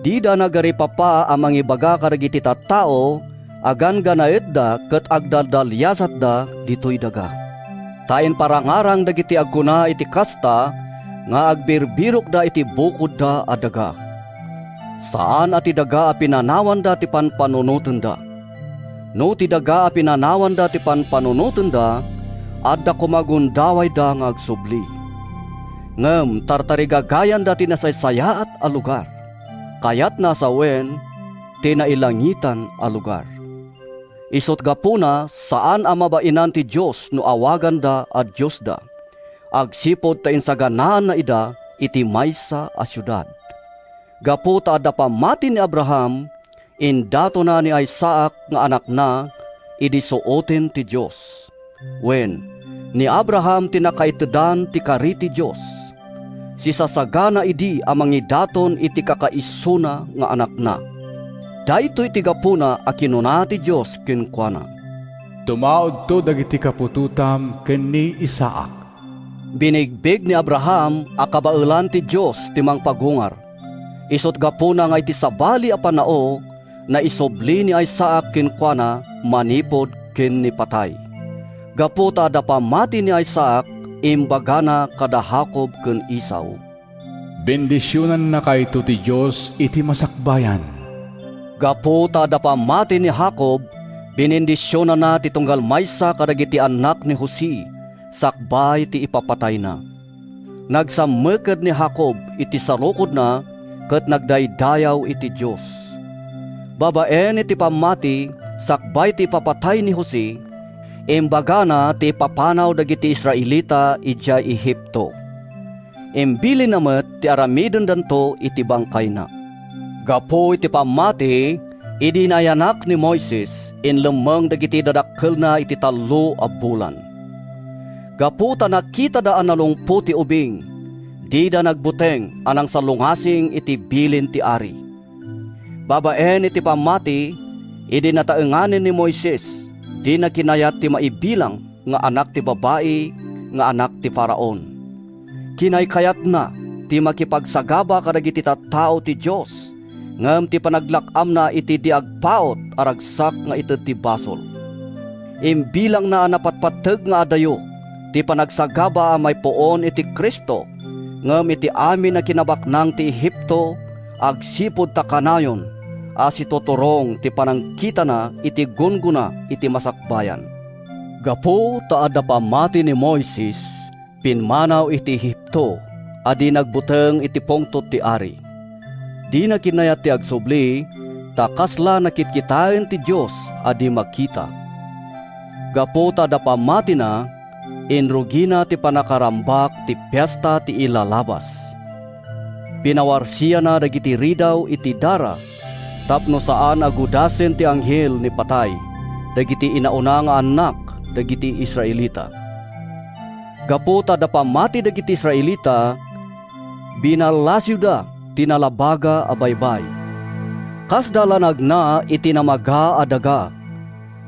Dida nagaripapa a mangibaga kadagiti tattao a ganggannaetda ket agdaldaliasatda ditoy daga. Ta imparangarang dagiti agkuna iti kasta nga agbirbirokda iti bukodda a daga. Saan a ti daga a pinanawanda ti panpanunotenda. No ti daga a pinanawanda ti panpanunotenda, adda koma gundawayda nga agsubli. Ngem tartarigagayanda ti nasaysayaat a lugar. Kayatna a sawen ti nailangitan a lugar. Isut' gapuna, saan a mabainan ti Dios no awaganda a diosda, agsipud ta insaganaanna ida iti maysa a siudad. Gapu ta adda pammati ni Abraham, indatonna ni Isaac nga anakna idi suoten ti Dios. Wen, ni Abraham ti nakaitedan ti kari ti Dios. Sisasagana idi a mangidaton iti kakaisuna nga anakna. Daytoy ti gapuna a kinuna ti Dios kenkuana, "Tumaudto dagiti kaputotam ken ni Isaac." Binigbig ni Abraham a kabaelan ti Dios ti mangpagungar. Isut' gapuna nga iti sabali a pannao, naisubli ni Isaac kenkuana manipud ken ni patay. Gapu ta adda pammati ni Isaac, imbagana kada Jacob ken Esau, "Bendisionannakayto ti Dios iti masakbayan." Gapu ta adda pammati ni Jacob, binendisionanna ti tunggal maysa kadagiti annak ni Jose sakbay ti ipapatayna. Nagsammeked ni Jacob iti sarukodna ket nagdaydayaw iti Dios. Babaen iti pammati sakbay ti ipapatay ni Jose, imbagana ti ipapanaw dagiti Israelita idiay Egipto. Imbilinna met ti aramidendanto iti bangkayna. Gapu iti pammati, idi nayanak ni Moises, inlemmeng dagiti dadakkelna iti tallo a bulan. Gapu ta nakitada a nalungpo ti ubing, dida nagbuteng a nangsalungasing iti bilin ti ari. Babaen iti pammati, idi nataenganen ni Moises, dina kinayat ti maibilang nga anak ti babai nga anak ti Faraon. Kinaykayatna ti makipagsagaba kadagiti tattao ti Dios, ngem ti panaglak-amna iti di agpaut a ragsak nga ited ti basol. Imbilangna a napatpateg nga adayo ti panagsagaba a maipuon iti Cristo, ngem iti amin a kinabaknang ti Egipto, agsipud ta kanayon a situturong ti panangkitana iti gunggona iti masakbayan. Gapu ta adda pammati ni Moises, pimmanaw iti Egipto a di nagbuteng iti pungtot ti ari. Dina kinayat ti agsubli, ta kasla nakitkitaen ti Dios a di makita. Gapu ta adda pammatina, inrugina ti pannakarambak ti Fiesta ti Ilalabas. Pinawarsiana dagiti ridaw iti dara tapno saan a gudasen ti anghel ni patay dagiti inauna nga annak dagiti Israelita. Gapu ta adda pammati dagiti Israelita, binallasiwda ti nalabaga a baybay. Kasda lanagna iti namaga a daga,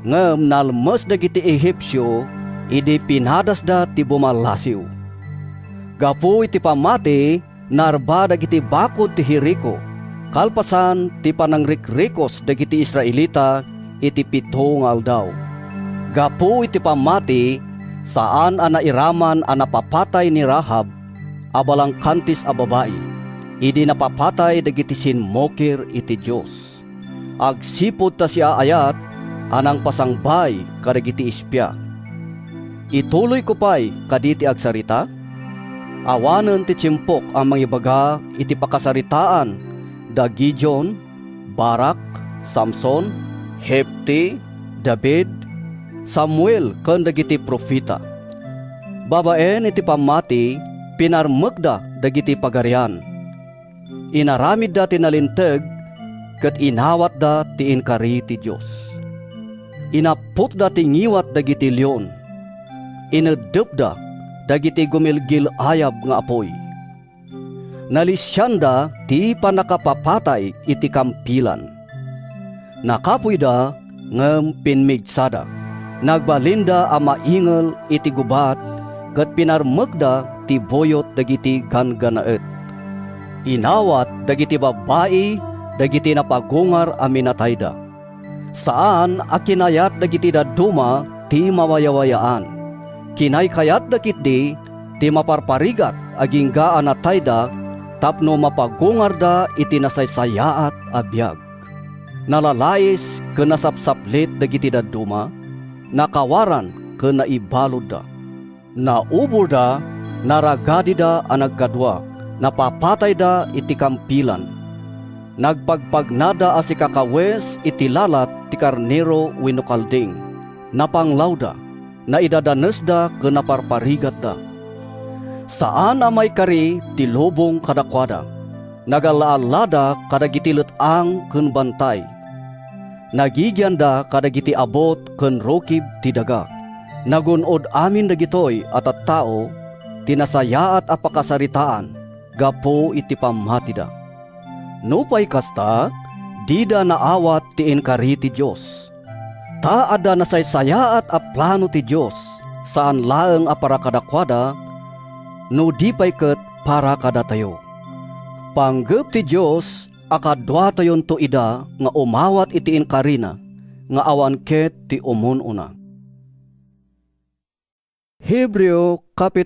ngem nalmes dagiti Egipsio idi pinadasda ti bumallasiw. Gapu iti pammati, narba dagiti bakod ti Jerico, kalpasan ti panangrikrikos dagiti Israelita iti pito nga aldaw. Gapu iti pammati, saan a nairaman a napapatay ni Rahab a balangkantis a babai, idi napapatay dagiti simmukir iti Dios. Agsipud ta siaayat a nangpasangbay kadagiti espia. Ituloyko pay kadi ti agsarita? Awanen ti tiempok a mangibaga iti pakasaritaan da Gideon, Barak, Samson, Jefte, David, Samuel, ken dagiti profeta. Babaen iti pammati, pinarmekda dagiti pagarian. Inaramidda ti nalinteg ket inawatda ti inkari ti Dios. Inapputda ti ngiwat dagiti leon. Ineddepda dagiti gumilgil-ayab nga apuy. Nalisianda ti pannakapapatay iti kampilan. Nakapuyda ngem pimmigsada. Nagbalinda a maingel iti gubat ket pinarmekda ti buyot dagiti ganggannaet. Inawat dagiti babbai dagiti napagungar a minatayda. Saan a kinayat dagiti dadduma ti mawayawayaan. Kinaykayatda ketdi ti maparparigat agingga a natayda tapno mapagungarda iti nasaysayaat a biag. Nalalais ken nasapsaplit dagiti dadduma, nakawaran ken naibaludda. Nauborda, naragadida a nagkadua, napapatayda iti kampilan. Nagpagpagnada a sikakawes iti lalat ti karnero wenno kalding. Napanglawda, naidadanesda ken naparparigatda. Saan a maikari ti lubong kadakuada. Nagallaallada kadagiti let-ang ken bantay. Nagigianda kadagiti abut ken rukib ti daga. Nagun-od amin dagitoy a tattao ti nasayaat a pakasaritaan gapu iti pammatida. Nupay kasta, dida naawat ti inkari ti Dios. Ta adda nasaysayaat a plano ti Dios, saan laeng a para kadakuada, no di pay ket para kadatayo. Panggep ti Dios a kaduatayonto ida nga umawat iti inkarina, nga awan ket ti umun-una. Hebreo, Kapit